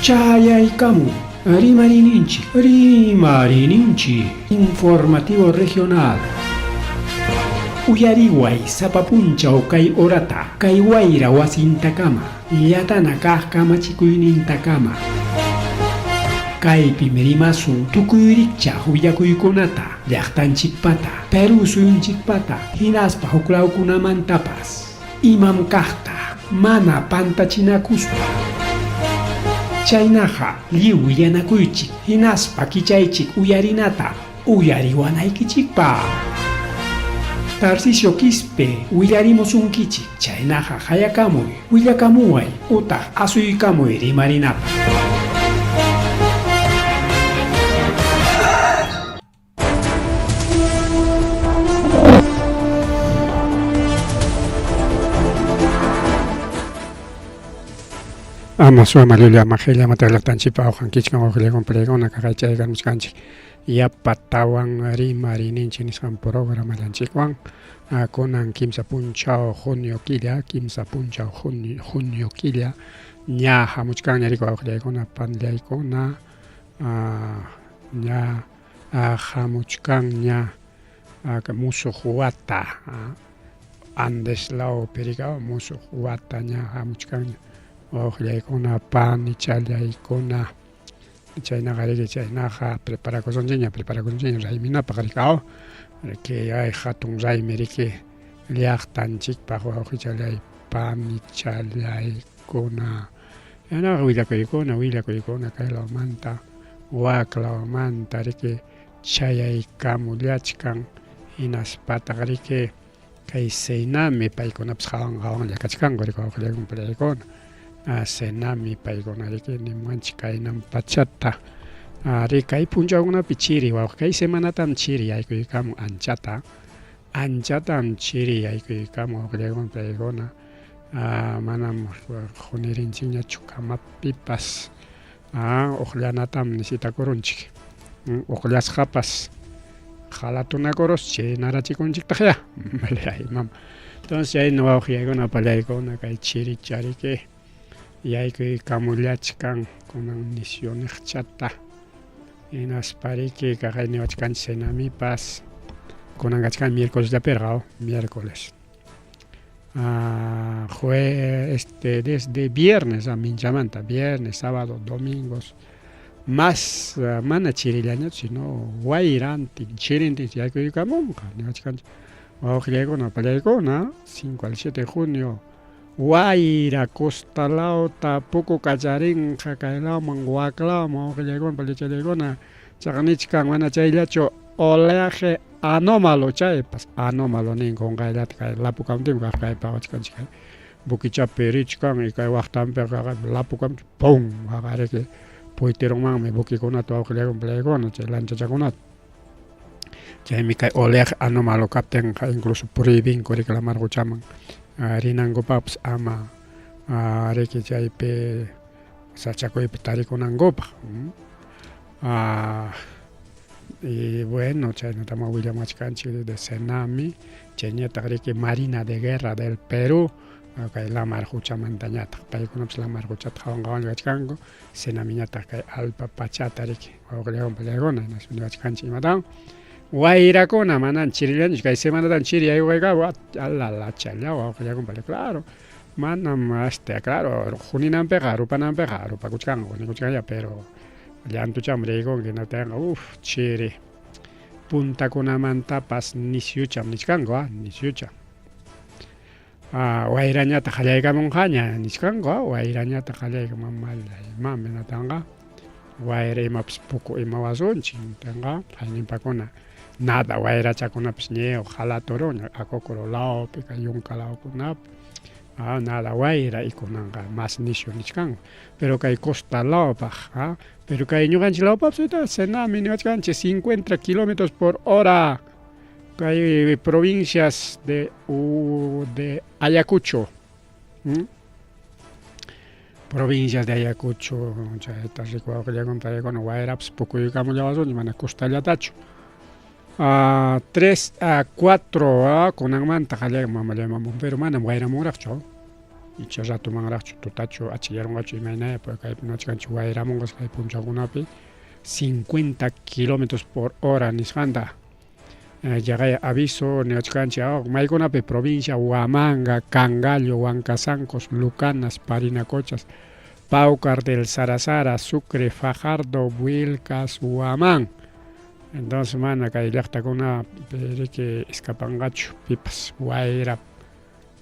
Chayaykamuy Rimariyninchik, Rimariyninchik Informativo Regional. Uyariway sapa punchaw kay horata, kay wayra wasintakama, llatana kaq kamachikuynintakama. Kaypim rimasun tukuy rikchaq willakuykunata, llaqtanchikpata, Perú suyunchikpata, hinaspa huklawkunamantapas. Imam kaqta mana pantachinakuspa. Chaynaqa lliw willanakuychik hinaspa kichaychik uyarinata uyariwanaykichikpaq. Tarcisio Quispe willarimusunkichik, chaynaqa qayakamuy, willakamuway utaq asuykamuy rimarinapaq. Ama suama llulla ama qilla ama taqllaqtanchikpa awqankichkan wawqillaywan palaykuna kaqaychaykamuchkanchik yapatawan rimarininchik nisqan programallanchikwan kunan kimsa punchaw junio killa kimsa punchaw junio killa ña hamuchkanña riki wawqillaykuna panillaykuna ña hamuchkanña musuq wata Andes lawpi rika musuq wata ña hamuchkanña wawqillaykuna panichallaykuna chaynaqa riki chaynaqa preparakusunchikña preparakusunchikña rayminapaq riki aw riki ay hatun raymi riki llaqtanchikpaq wawqichallay panichallaykuna Chaynaqa willakuykuna willakuykuna kay lawmanta wak lawmanta riki chayaykamullachkan hinaspataq riki kay Senami paykunapas qawan qawanlla kachkanku riki wawqillaykuna parillaykuna Senami paykuna riki nimuwanchik kaynan pachata ari kay punchawkunapi chiri wawqi kay semanatam chiri yaykuykamun anchata anchatam chiri yaykuykamun wawqillaykuna parillaykuna Manam qunirinchikñachu kamapipas uqllanatam necesitakurunchik. Uqllasqapas qalatunakurus chaynarachikunchiktaqyá. Imam. Entonces chayna wawqiyaykuna pallaykuna kay chirichariki yaykuykamullachkan kunan nisyuniqchata. Hinaspariki kaqay niwachkanchik Senamipas kunan kachkan miércoles llapirqa miércoles. Jue este desde viernes minchamanta viernes, sábado, domingos más mana chirillañachu sino wayrantin chirintin yaykuykamunqa niwachkanchik wawqillaykuna pallaykuna 5 al 7 de junio wayra costa lawta puku kacharinqa kay lawman wak lawman wawqillaykuna pallachallaykuna chaqa nichkan mana chayllachu oleaje Anómalo chaypas, anómalo nin qunqayllata kay lapukamtinmi kaq kay pawachkanchik kay buquichapi richkan y kay waqtanpiqa lapukamtin pum waqariki puytirunmanmi buquikunata wawqillaykuna palaykuna chay lanchachakunata. Chaymi kay oleaje anómalo kaptinqa incluso prohibinku riki lamar quchaman rinankupaqpas ama riki chaypi sachakuypi tarikunankupaq. Y bueno, chaynatam willamachkanchik de Senami, chayñataq riki Marina de Guerra del Perú, kay lamar quchamantañataq, paykunapas lamar quchata qawan qawanlla kachkanku, Senamiñataq kay allpa pachata riki wawqillaykuna pallaykuna hinaspa niwachkanchik imatawan wayrakuna manan chirillañachu kay semanatan chiri yaykuykamu alalachallaw wawqillaykuna pallaykuna claro manam este claro huninanpiqa rupananpiqa rupakuchkanqa hunikuchkanya pero Llantucham riykunki hinaptinqa uf chiri puntakunamantapas nisyucham nichkanku a nisyucha. Wayrañataq qallaykamunqaña nichkanku a wayrañataq qallaykamun mamallay mami hinatanqa wayra imapas puku imawasunchik hinaptinqa hayninpakuna nada wayrachakunapas ñiw qalaturunña Acocoro lawpi kay yunka lawkunapi. Ah, nada wayra y kunanqa mas nisyu nichkanku. Pero kay costa lawpaq, ah, pero kay ñuqanchik lawpaqpas ahorita Senami niwachkanchik 50 kilómetros por hora kay provincias de, de Ayacucho. Provincias de Ayacucho, chayta rikuwaqllakuna paykuna wayrapas pukuykamullawasunchik mana costallatachu. 3 a 4 kunanmanta qallayman mamallayman pero manam wayramunraqchu. Icha ratumanraqchu tutachu achikyarunqachu imaynaya pero kaypi niwachkanchik wayramunqas kay punchawkunapi 50 kilómetros por hora nisqanta. Yaqaya aviso niwachkanchik maykunapi provincia Huamanga, Cangallo, Huancasancos, Lucanas, Parinacochas, Paucar del Sarasara, Sucre, Fajardo, Vilcas, Huamán. Entonces mana kay llaqtakuna riki escapanqachu pipas wayra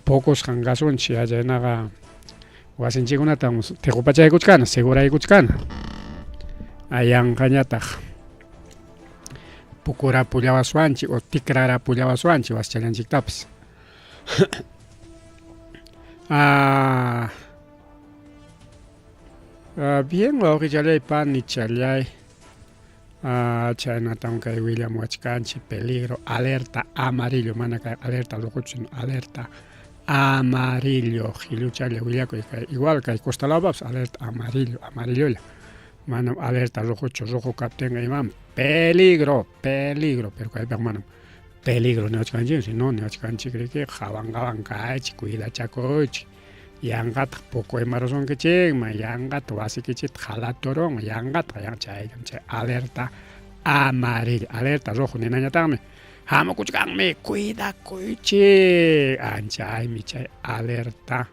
puqusqan kasunchik chaynaqa wasinchikkunatam tiqupachaykuchkana seguraykuchkana ayanqañataq pukurapullawaswanchik o tikrarapullawaswanchik wasichallanchiktapas ah, bien wawqichallay panichallay Chaynatam kay willamuwachkanchik peligro alerta amarillo mana kay alerta rojochu sino alerta amarillo qilluchalla willakuy kay igual kay costa lawpapas alerta amarillo amarillolla manam alerta rojochu rojo kaptinqa imam peligro peligro pero kaypiqa manam peligro niwachkanchik sino niwachkanchik riki qawan qawan kaychik cuidachakuychik Yanqataq puku imarusunkichikman, yanqataq wasikichikta qalaturunqa, yanqataq yan chayllam chay alerta amarilla, alerta rojo ninañataqmi hamukuchkanmi, cuidakuychik, ancha aymi chay alerta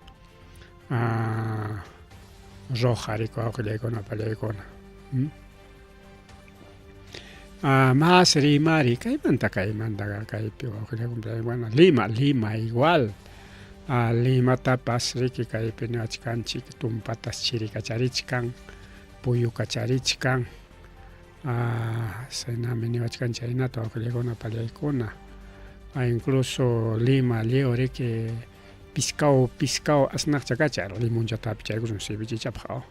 roja riku wawqillaykuna pallaykuna. Mas rimari kaymanta kaymanta kaypi wawqillaykuna bueno Lima Lima igual Limatapas riki kaypi niwachkanchik tumpatas chirikacharichkan puyukacharichkan chaynami niwachkan chaynata wawqillaykuna pallaykuna incluso Lima lliw riki piscao piscao asnaqcha kachan limonchata pichaykusun cevichechapaq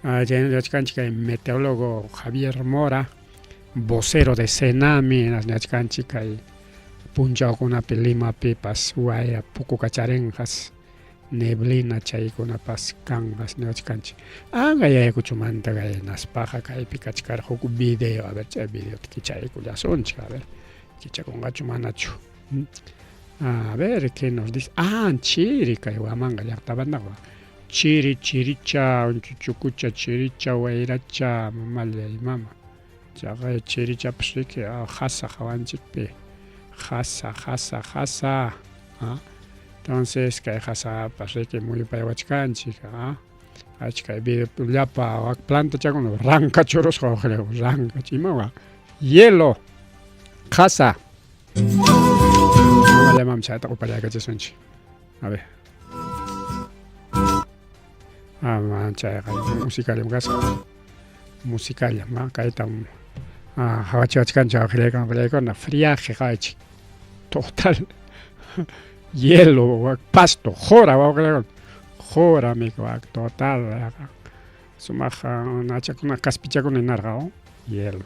Chayna niwachkanchik kay meteorólogo Javier Mora, vocero de Senami, niwachkanchik kay punchawkunapi Limapipas wayra pukukacharinqas, neblina chaykunapas kanqas niwachkanchik. Anga Ayacuchomanta hinaspaqa kaypi kachkarqa huk video, a ver chay videota kichaykullasunchik, a ver kichakunqachu manachu. A ver, ¿qué nos dice? Ah, chiri kay Huamanga llaqtamantaqa. Chiri chiricha unchuchukucha chiricha wayracha mamallay mama. Chaqay chirichapas riki qasa qawanchikpi. Qasa qasa qasa. Entonces kay qasapas riki muyupaywachkanchik. Achka llapa plantachakuna ranka churusqa ranka imawa hielo qasa. Mamallay mama chayta upallakachisunchik. A ver. Ah, chayqa musicallam kasqa. Musicallam, ah, kaytam ah, hawachiwachkanchik waqllaykuna waqllaykuna friaje qawaychik. Total hielo, pasto, qura wawqillaykuna. Qura miku, total sumaq nachakuna kaspichakuna hinarqa hielo.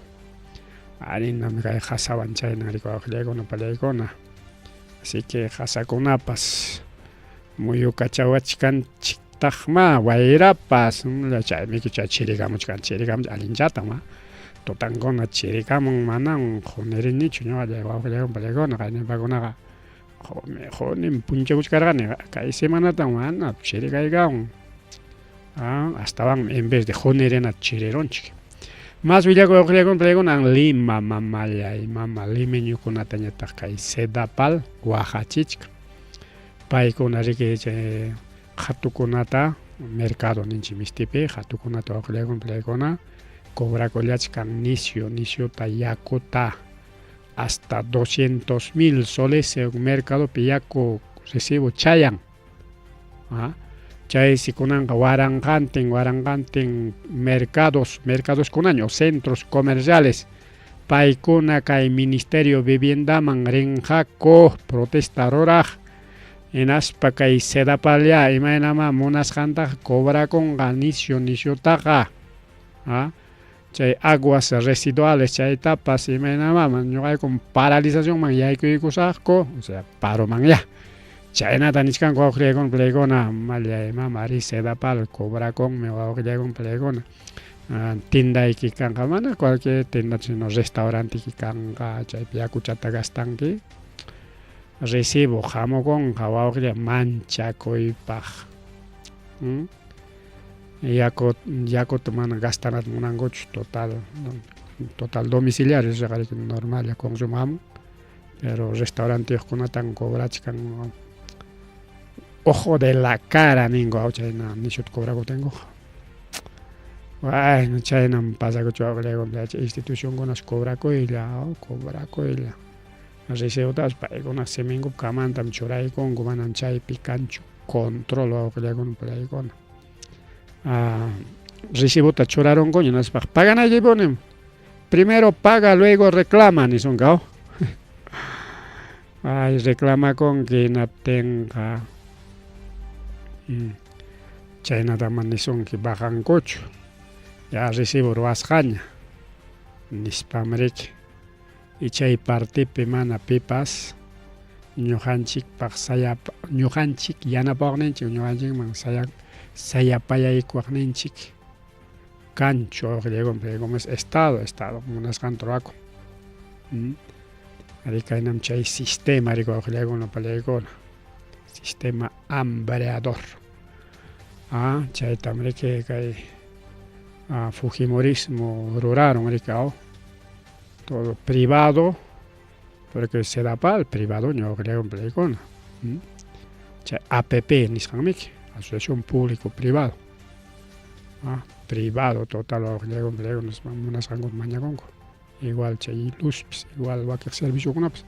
Arinam kay qasawan chaynan riki wawqillaykuna pallaykuna. Así que qasakunapas muyukachawachkanchiktaqmá wayrapas chaymi chay chirikamuchkan chirikamuchkan allinchatam tutankuna chirikamun manam qunirinichu ñuqallay wawqillaykuna pallaykuna qayninpakunaqa qunim punchakuchkarqani kay semanatam mana chirikaykamun astawanmi en vez de qunirina chirirunchik. Más willakuy wawqillaykuna pallaykuna Lima mamallay mama limeñukunatañataq kay Sedapal waqachichkan. Paykuna riki chay qhatukunata mercado ninchik mistipi qhatukunata wawqillaykuna pallaykuna cobrakullachkan nisyu nisyuta yakuta hasta 200 mil soles mercadopi yaku recibo chayan. Chaysi kunanqa waranqantin waranqantin mercados mercadoskunaña o centros comerciales paykuna kay ministerio viviendaman rinqaku protesta ruraq hinaspa kay Sedapal imaynamá munasqantaqa cobrakunqa nisyu nisyutaqa chay aguas residuales chaytapas imaynamá ñuqaykum paralizacionman yaykuykusaqku o sea paromanya. Chaynata nichkanku wawqillaykuna pallaykuna mallay mama ari Sedapal cobrakunmi wawqillaykuna pallaykuna tindayki kanqa mana cualquier tienda sino restauranteki kanqa chaypi yakuchata gastanki. Recibo hamukunqa wawqilla manchakuypaq. Yaku yakuta mana gastanata munankuchu total total domiciliario nisqariki normal consumo hamun pero restauranteyuqkunatan cobrachkan ojo de la cara ninku chayna nishuta cobrakutinkuqa. Bueno chaynam pasakuchwan wawqillayku institucionkunas cobrakuylla cobrakuylla. Recibotapas paykuna siminkup kamantam churaykunku manam chaypi kanchu control wawqillaykuna palaykuna. Recibota churarunkuña hinaspaqa paganaykipunim. Primero paga luego reclama nisunqa. Ay reclamakunki hinaptinqa chaynatam mana nisunki bajankuchu. Ya recibo ruwasqaña nispam riki. Y chay partipi mana pipas ñuqanchikpaq sayap ñuqanchik yanapawaqninchik ñuqanchikman saya sayapayaykuwaqninchik kanchu wawqillaykum como es estado estado munasqanta ruwakun arí kaynam chay sistema riki wawqillaykuna pallaykuna sistema hambreador ah chaytam riki kay fujimorismo rurarun riki aw todo privado porque Sedapal privado ñuqallaywan palaykuna chay APP nisqanmiki asociación público privado privado total wawqillaywan palaykuna munasqankuta mañakunku igual chay luzpis igual wakin serviciokunapas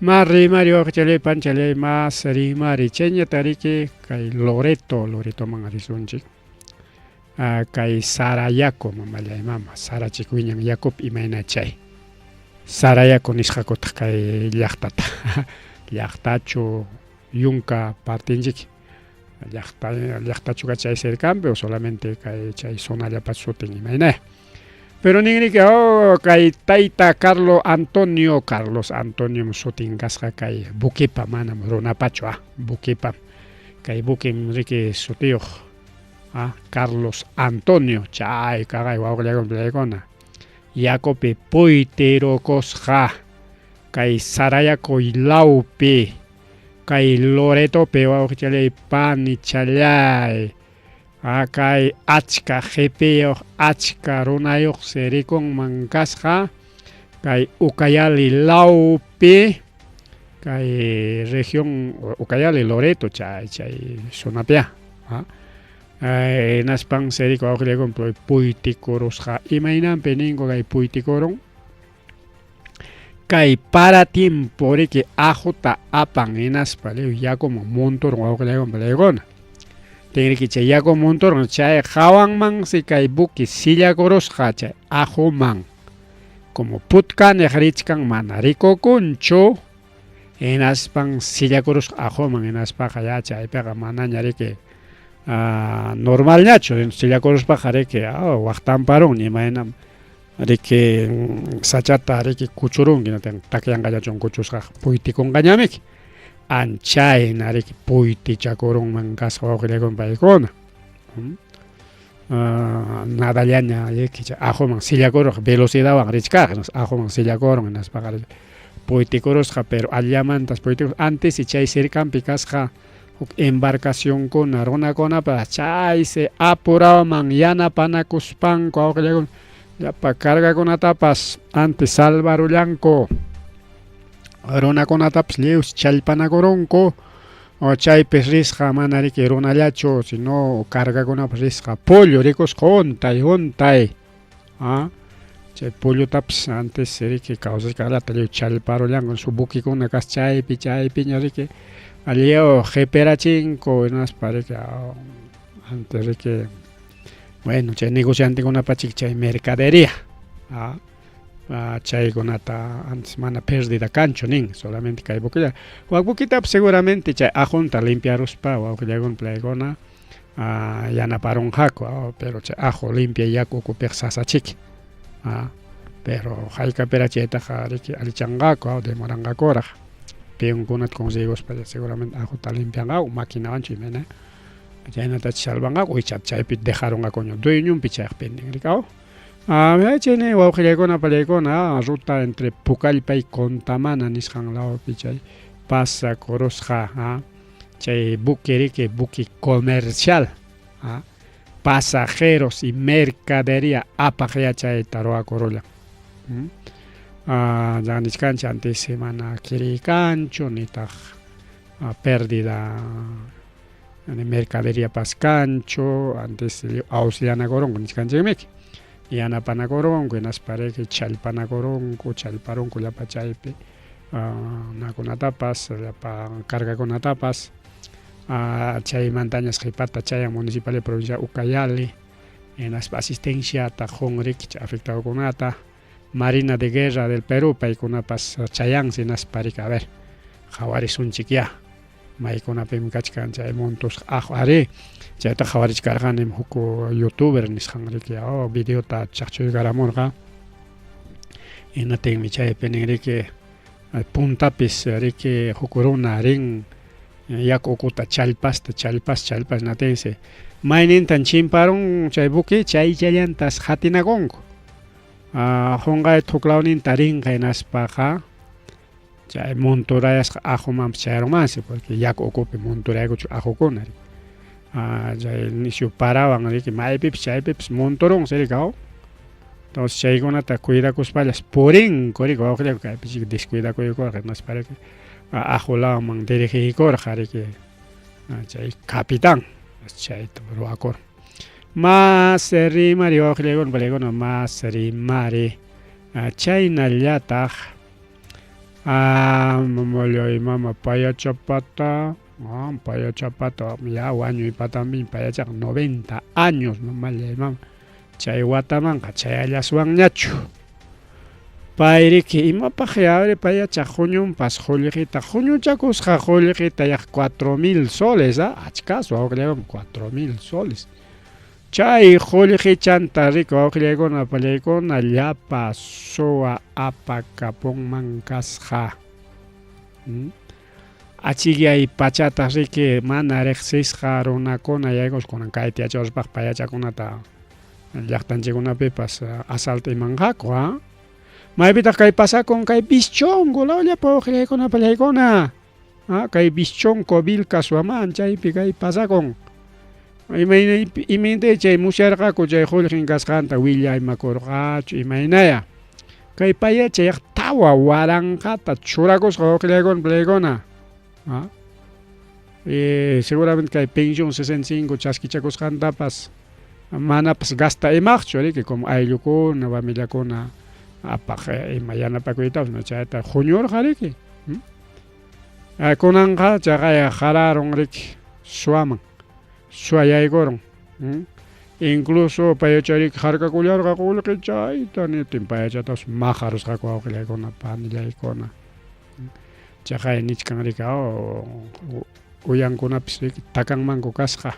mas rimari wawqichalay panchalay mas rimari chayñata riki kay Loreto Loretoman risunchik kay Sarayaku mamallay mama Sarachik wiñan yakupi imayna chay Sarayaku nisqakutaq kay llaqtata llaqtachu yunka partinchik llaqta llaqtachu chay cercanpi o solamente kay chay zonallapa sutin imaynaya pero ninriki oh kay tayta Carlos Antonio Carlos Antonio sutin kasqa kay buquipa manam runapachu buquipam kay buquim riki sutiyuq Carlos Antonio chay kaqay wawqillaykuna pallaykuna yakupi puytirukusqa kay Sarayaku lawpi kay Loretopi wawqichallay panichallay kay achka qipiyuq achka runayuqsi rikunman kasqa kay Ucayali lawpi kay región Ucayali Loreto chay chay zonapia hinaspansi riki wawqillaykuna puytikurusqa imaynanpi ninku kay puytikurun kay para tiempo riki ajuta apan hinaspa lliw yakuman monturun wawqillaykuna palaykuna tinriki chay yaku monturun chay hawanmansi kay buque sillakurusqa chay ajuman como putkaniq richkan mana rikukunchu hinaspan sillakurusqa ajuman hinaspaqa ya chaypiqa manaña riki normalñachu sillakuruspaqa riki waqtanparun imaynam riki sachata riki kuchurunki takyanqallachun kuchusqaqa puytikunqañamiki anchayna riki puytichakurunman kasqa wawqillaykuna paykuna nadallaña riki chay ajuman sillakuruq velocidadwan richkaq ajuman sillakurun hinaspaqa puytikurusqa pero allamantas puytikurusqa antes chay cercanpi kasqa huk embarcacionkuna runakunapas chaysi apuraman yanapanakuspanku wawqillaykuna llapa cargakunatapas antes salvarullanku runakunatapas lliw challpanakurunku o chaypis risqa mana riki runallachu sino cargakunapas risqa pollo rikusqa huntay huntay chay pollotapis antes riki kawsachkaqllata lliw challparullanku su buquekuna kas chaypi chaypiña riki lliw qipirachinku hinaspa riki antes riki bueno chay negociantekunapachik chay mercadería chaykunata antes mana pérdida kanchu nin solamente kay buquella wak buquetapas seguramente chay ajunta limpiaruspa wawqillaykuna palaykuna yanaparunqaku pero chay ajo limpia yaku ukupiqa sasachiki pero haykapira chaytaqa riki allichanqaku demoranqakuraq peonkunata conseguiruspa seguramente ajuta limpianqaku maquinawanchu imayna chaynatachu salvanqaku icha chaypi dejarunqakuña dueñonpi chayqa pendin riki chayni wawqillaykuna pallaykuna ruta entre Pucallpa y Contamana nisqan lawpi chay Pasakurusqa chay buque riki buque comercial pasajeros y mercadería apaq yachayta ruwakurullan. Ya nichkanchik antes mana kiriykanchu nitaq pérdida mercaderíapas kanchu antes auxilianakurunku nichkanchikmiki yanapanakurunku hinaspa riki challpanakurunku challparunku llapa chaypi nakunatapas llapa cargakunatapas chaymantañas qhipata chayan municipalidad provincial Ucayali hinaspa asistenciata qun riki chay afectadokunata Marina de Guerra del Perú paykunapas chayansi hinaspa riki a ver qhawarisunchikyá maykunapim kachkan chay montusqa aqhu arí chayta qhawarichkarqanim huk youtuber nisqan riki oh videota chaqchuykaramurqa hinatinmi chaypi nin riki puntapis riki huk runa rin yaku ukuta challpasta challpas challpas hinatinsi maynintan chimparun chay buque chaychallantas qatinakunku qunqayta huk lawninta rinqa hinaspaqa chay monturayasqa aqumanpas chayarunmansi porque yaku ukupi monturaykuchun aqukuna chay nisyu parawan riki maypipas chaypipas monturunsi riki aw entonces chaykunata cuidakuspallas purinku riki wawqillayku kaypi chiki descuidakuykurqa hinaspa riki aqu lawman dirigiykurqa riki chay capitán chayta ruwakurqa mas rimari wawqillaykuna palaykuna mas rimari chaynallataq Mamallay mama payachapata payachapata ya wañuy patanpiña payachaqa 90 años mamallay mama chay watamanqa chayallaswanñachu pay riki imapaq ya payachaq huñunpas qullqita huñuchakusqa qullqita yaqa 4000 soles achkas wawqillaywan 4000 soles Chay qullqichanta riku wawqillaykuna pallaykuna llapa suwa apakapunman kasqa. Achikyay pachataq riki mana riqsisqa runakuna yaykuspa kunan kayta yacharuspaq payachakunata llaqtanchikkunapipas asalta imanqaku a. Maypitaq kay pasakun kay Bischongo law llapa wawqillaykuna pallaykuna. Kay Bischonco Vilcas Huamán chaypi kay pasakun. Imayna imaynataya chay musyarqaku chay qullqin kasqanta willaymakurqachu imaynaya. Kay payachayaq 4000ta churakusqa wawqillaykuna palaykuna. Seguramente kay pensión 65 chaskichakusqantapas manapas gasta imaqchu riki como ayllukuna familiakuna apaq ima yanapakuytapas chayta huñurqa riki. Kunanqa chaqaya qararun riki suwaman suwa yaykurun incluso payacha riki harkakullarqa qullqi chayta niptin payachatapas maqarusqaku wawqillaykuna panillaykuna chaqay nichkan riki uyankunapis riki takanmanku kasqa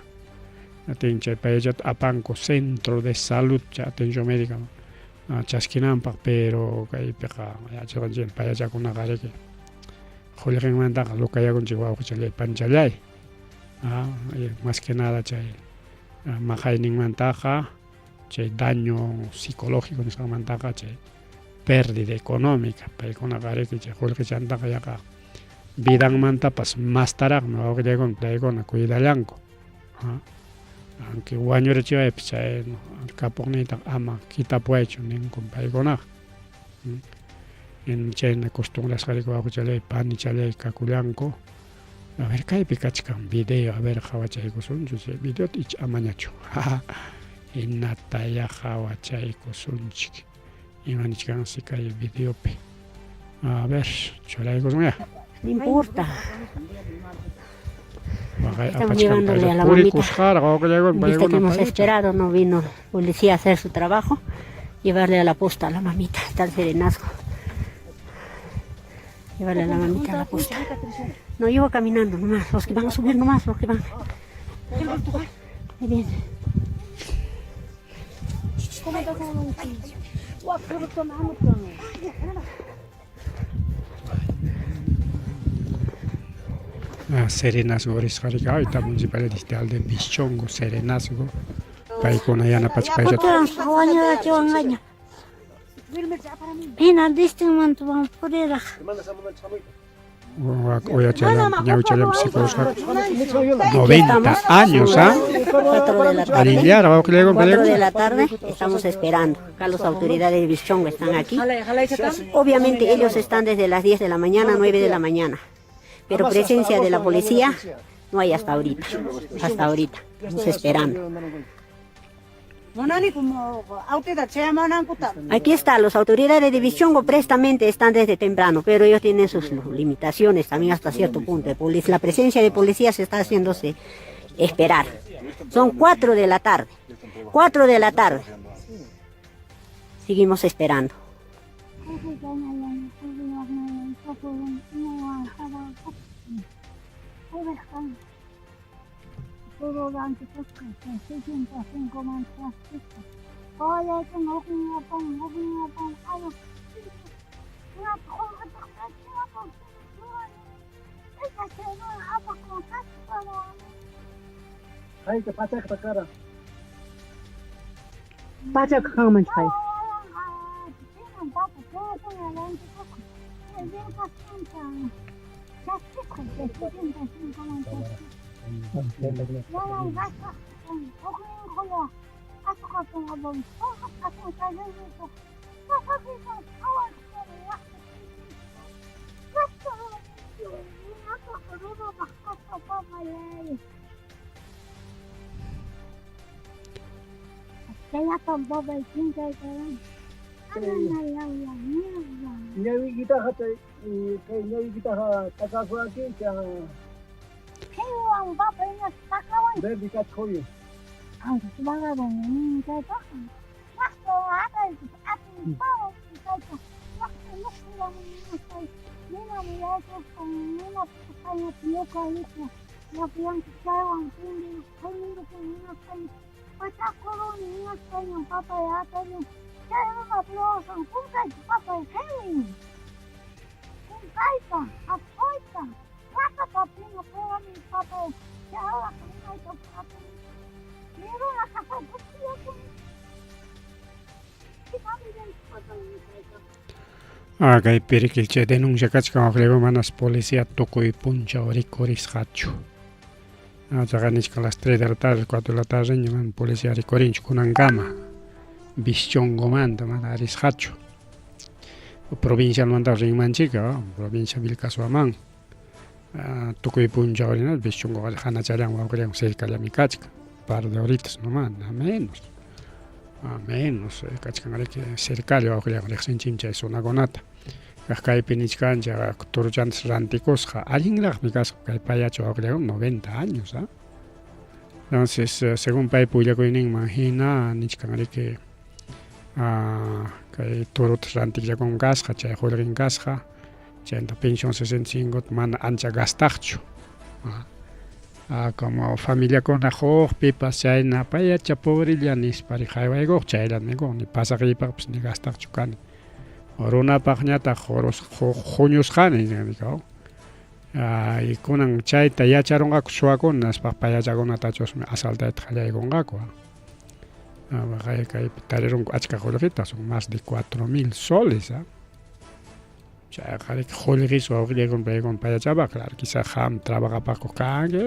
atin chay payachata apanku centro de salud chay atención médica chaskinanpaq pero kaypiqa yachasqanchik payachakunaqa riki qullqinmantaqa lukayakunchik wawqichallay panchallay más que nada chay maqayninmantaqa chay daño psicológico nisqanmantaqa chay pérdida económica paykunaqa riki chay qullqichantaqa yaqa vidanmantapas mastaraqmi wawqillaykuna paykuna cuidallanku aunque wañurichiwaypas chay kapuqniytaqa ama quitapuwaychu ninkum paykunaqa chayna costumbrasqa riki wawqichallay panichallay kakullanku a ver kaypi kachkan video a ver qhawachaykusunchu chay videota icha amañachu hinataya qhawachaykusunchik ima nichkansi kay videopi a ver churaykusunya. No importa. Estamos llevándole a la mamita. Vista que hemos esperado, no vino el policía a hacer su trabajo, llevarle a la posta a la mamita, está el serenazgo. Llevarle a la mamita a la posta. No, yo voy caminando nomás, los que van a subir nomás, los que van. Ahí viene. Serenazgo risqa riki ayta municipalidad distrital de Bischongo Serenazgo paykuna yanapachkayllata. Wañurachiwanqaña. Hina distinmanta van puriraq. Uyachallanpi ñawichallanpi sikurusqaku. 90 años, ¿ah? Allinllara wawqillayku. 4 de la tarde estamos esperando. Acá las autoridades de Vischongo están aquí. Obviamente ellos están desde las 10 de la mañana, 9 de la mañana. Pero presencia de la policía no hay hasta ahorita. Hasta ahorita. Estamos esperando. Aquí está, las autoridades de Vischongo prestamente están desde temprano, pero ellos tienen sus limitaciones también hasta cierto punto. La presencia de policía se está haciéndose esperar. Son 4 de la tarde. 4 de la tarde. Seguimos esperando. Ah, kay Pirikilcha denuncia kachkan waqllayku manas policía tukuy punchaw rikurisqachu. Ah, chaqa nichkan las 3 de la tarde, 4 de la tarde ña mana policía rikurinchu kunankama. Vischongomanta mana risqachu. Provincialmanta rinmanchika, provincia Vilcashuamán. Ah, tukuy punchaw rina Vischongoqa hanachallan wawqillan cercallami kachkan. Par de horitas nomás, nada menos. A menos, kachkan riki cercalla wawqillan riqsinchik chay zonakunata. Kaq kaypi nichkanchik turuchantas rantikusqa allinraqmi kasqa kay payacha wawqillan 90 años, ¿ah? Entonces, según paypa willakuyninman hina nichkan riki kay turutas rantikllakun kasqa chay qullqin kasqa chayta pensión 65 mana ancha gastaqchu. Como familiakuna huk pipas chayna payacha pobrella nispa haywaykuq chaylla nikuq ni pasaqiypaqpas ni gastaqchu kani. Runapaqñataq huñusqani nikaw. Y kunan chayta yacharunqaku suwakuna nispa payachakunatachusmi asaltayta qallaykunqaku. Kaypi tarirunku achka qullqita, son más de 4000 soles. Chayqa riki qullqis wawqillaykuna paykuna payachapaq, claro, quizá qam trabajapaqku kanki,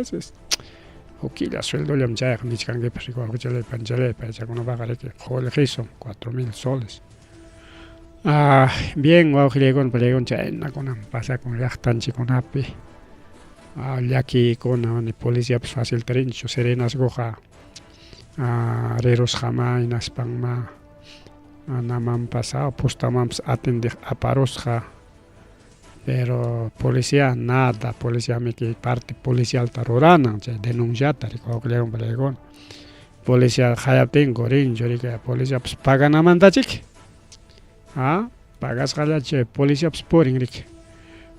huk killa sueldollam chayqa nichkankipas riki wawqichalay panichalay payachakunapaqqa riki qullqisun 4000 soles. Ah, bien wawqillaykuna panichalay chaynakunam pasakun llaqtanchikkunapi. Llakiykuna ni policiapas facilta rinchu serenazgoqa rirusqama hinaspanma anamanpas postamanpas atendiq aparusqa. Pero policía nada, policía miki parte policialta ruranan chay denunciata riki wawqillaykuna panillaykuna. Policía hayaptinku rinchu riki policiapas paganamantachiki. Pagasqallachu policiapas purin riki.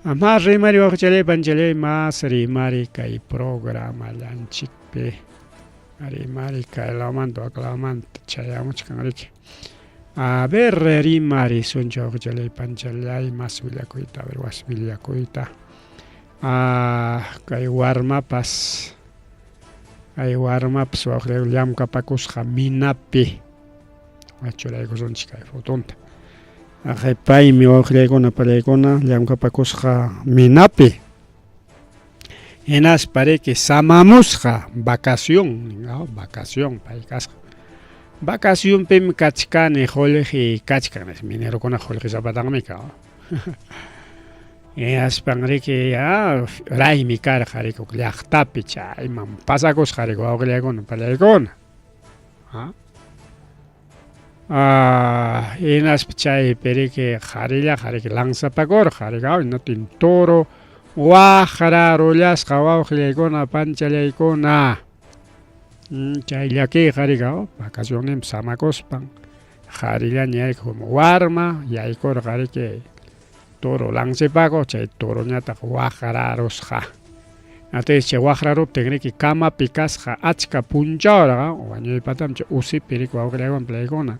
Mas rimari wawqichalay panichalay mas rimari kay programallanchikpi. Rimari kay lawmanta wak lawmanta chayamuchkan riki. A ver rimarisunchik wawqichalay panichalay mas willakuyta, a ver was willakuyta. Kay warmapas wawqichalay llamkapakusqa minapi. Churaykusunchik kay fotonta. Aqay paymi wawqillaykuna pallaykuna llamkapakusqa minapi. Hinaspa riki samamusqa vacación, vacación pay kasqa. Vacacionpim kachkani qullqi kachkan nispa, minerokuna qullqisapataqmi ka. Hinaspan riki ya raymi karqa riki huk llaqtapi chayman pasakusqa riki wawqillaykuna pallaykuna. Ah, hinaspa chaypi riki qharillaqa riki lanzapakurqa riki natin toro waqrarullasqa wawqillaykuna panchallaykuna. Chay llakiyqa riki vacacionninpi samakuspan qharillaña yaykuq warma yaykurqa riki toro lanzapakuq chay toroñataq waqrarusqa. Entonces chay waqraruptin riki kamapi kasqa achka punchawraq wañuypatam chay usipi riki wawqillaywan playkuna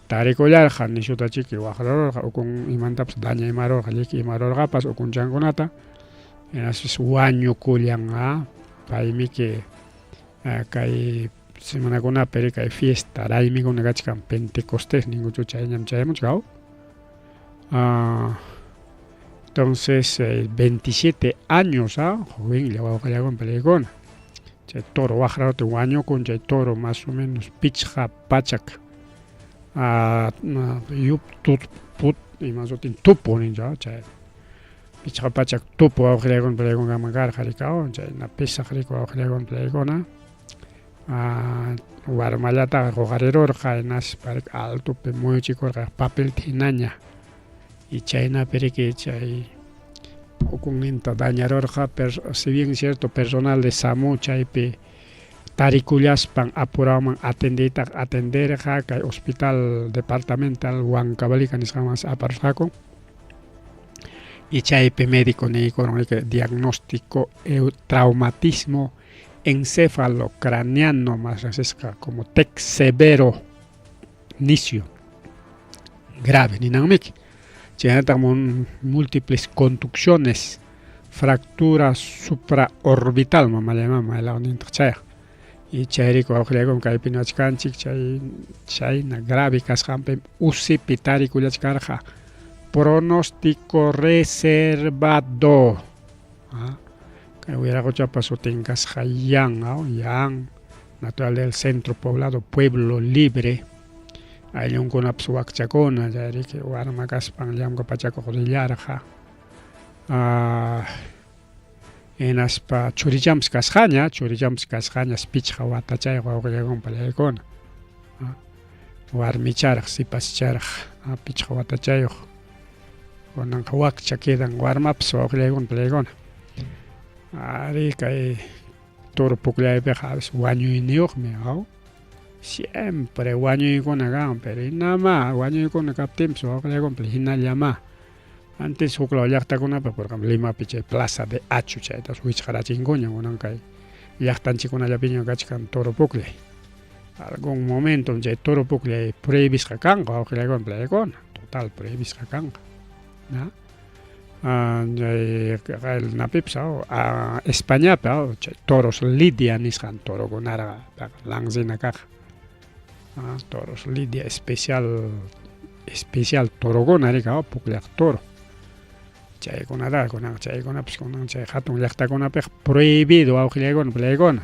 tarikullarqa nishuta chiki waqrarurqa ukun imantapas daña imarurqa lliki imarurqapas ukunchankunata hinaspas wañukullan paymiki kay semanakunapi riki kay fiesta raymikuna kachkan Pentecostés ninkuchu chayñam chayamuchkan. Entonces 27 años jovenlla wawqillaywan peleykuna chay toro waqrarutin wañukun chay toro más o menos pichqa pachak yup tut put ima sutin tupu ninchu chay pichqa pachak tupu wawqillaykuna peleykuna karqa rikaw chayna pesaq riki wawqillaykuna peleykuna warmallataqa huqarirurqa hinaspa altopi muyuchikurqa papelta hinaña y chaynapi riki chay ukunninta dañarurqa si bien cierto personal de SAMU chaypi tarikullaspan apurawman atendeytaqa atenderqa kay hospital departamental Huancavelica nisqanmansi aparusqaku y chaypi médico niykurun riki diagnóstico traumatismo encéfalo craneano más riqsisqa como TEC severo nisyu grave ninanmiki chaynataq múltiples contusiones fractura supraorbital mamallay maylawnintaq chayqa y chayrayku wawqillaykuna kaypi niwachkanchik chay chayna grave kasqanpi usipi tarikullachkarqa pronóstico reservado kay wiraquchapa sutin kasqa Yan Yan natural del centro poblado Pueblo Libre ayllunkunapas wakchakuna chayriki warma kaspan llamkapachakuq rillarqa hinaspa churichanpas kasqaña churichanpas kasqañas pichqa watachayuq wawqillaykuna pallaykuna warmicharaq sipascharaq pichqa watachayuq kunanqa wakcha quedan warmapas wawqillaykuna pallaykuna ari kay toro pukllaypiqa a veces wañuyniyuqmi aw siempre wañuykuna kan pero hinama wañuykuna kaptinpas wawqillaykuna hinallama antes huklaw llaqtakunapi por ejemplo Limapi chay plaza de Acho chaytas wichqarachinkuña kunan kay llaqtanchikkunallapiña kachkan toro pukllay algún momento chay toro pukllay prohibisqa kanqa wawqillaykuna pallaykuna total prohibisqa kanqa chay napipas Españapi chay toros lidia nisqan torokunaraqa lanzina kaq toros lidia especial especial torokuna riki pukllaq toro chaykunataqa kunan chaykunapas kunan chay hatun llaqtakunapiqa prohibido wawqillaykuna pallaykuna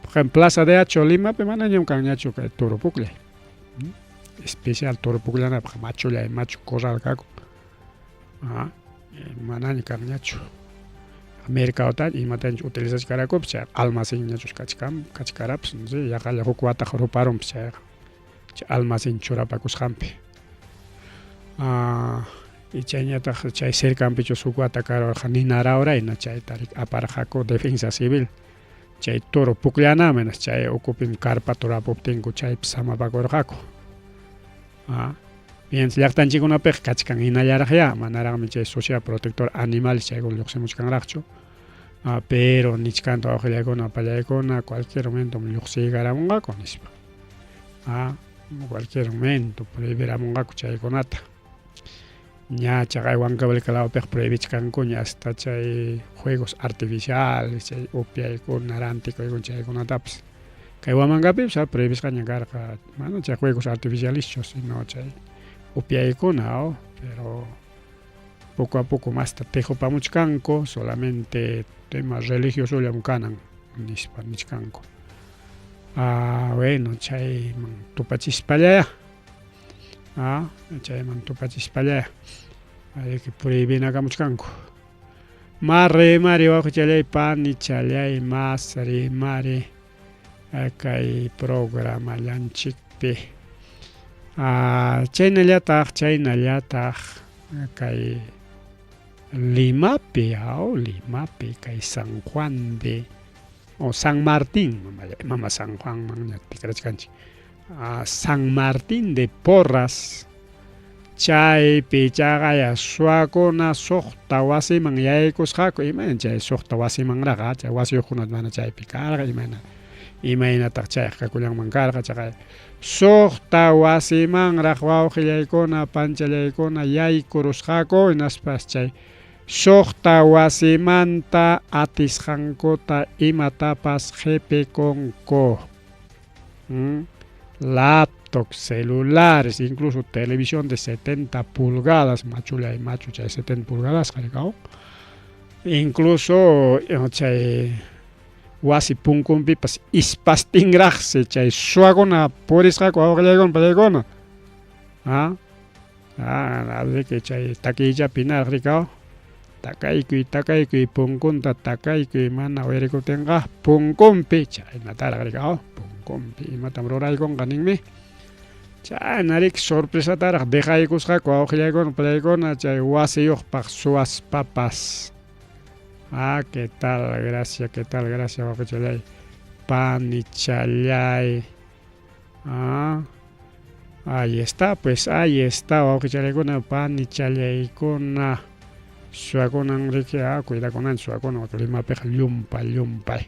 por ejemplo plaza de Acho Limapi manañam kanñachu kay toro pukllay especial toro pukllanapaq machullay machu corral kakun manaña kanñachu mercadota imataña utilizachkarakupas chay almacenñachus kachkan kachkarapas no sé yaqalla huk wataq ruparunpas chayqa chay almacen churapakusqanpi y chayñataq chay cercanpichus huk wata karurqa nina rawrayna chayta aparqaku defensa civil chay toro pukllanaman chay ukupim carpata rurapuptinku chaypi samapakurqaku bien llaqtanchikkunapiqa kachkan hinallaraqya manaraqmi chay sociedad protectora animales chaykuna lluqsimuchkanraqchu pero nichkanta wawqillaykuna pallaykuna cualquier momento lluqsiykaramunqaku nispa cualquier momento prohibiramunqaku chaykunata ña chaqay Huancavelica lawpiqa prohibichkankuña hasta chay juegos artificiales chay upiaykuna rantikuykuna chaykunatapas kay Huamangapipas prohibisqaña karqa mana chay juegos artificialeschu sino chay upiaykuna. Pero poco a poco masta tejopamuchkanku, solamente tema religiosollam kanan nispa nichkanku. Ah, bueno, chayman tupachispallaya. Ah, chayman tupachispallaya. Ayki prohibinakamuchkanku. Ma rimari wawqichalay panichalay mas rimari kay programallanchikpi. Ah, chaynallataq chaynallataq kay Limapi, aw Limapi kay San Juan de o San Martín, mama San Juanmanña tikrachkanchik. Ah, San Martín de Porras chaypi chaqaya suwakuna suqta wasiman yaykusqaku imayna chay suqta wasimanraq chay wasiyuqkuna mana chaypi karqa imayna imaynataq chayqa kakullanman karqa chaqay suqta wasimanraq wawqillaykuna panchallaykuna yaykurusqaku hinaspas chay suqta wasimanta atisqankuta imatapas qipikunku. Laptops, celulares, incluso televisión de 70 pulgadas, machullay machu chay 70 pulgadasqa rikaw. Incluso chay wasi punkunpipas ispastinraqsi chay suwakuna purisqaku wawqillaykuna pallaykuna. Ah, ah, riki chay takiychapi hinaraq rikaw. Takaykuy, takaykuy punkunta takaykuy mana uyarikuptinqa punkunpi chaynataraq rikaw punkunpi imatam ruraykunqa ninmi. Chayna riki sorpresataraq dejaykusqaku wawqillaykuna pallaykuna chay wasiyuqpaq suwaspapas. Ah, qué tal, gracia, qué tal, gracia wawqichallay, panichallay. Ah, ahí está, pues ahí está, wawqichallaykuna, panichallaykuna. Suwakunan riki, ah, cuidakunanchik suwakuna, Limapiqa llumpa llumpay.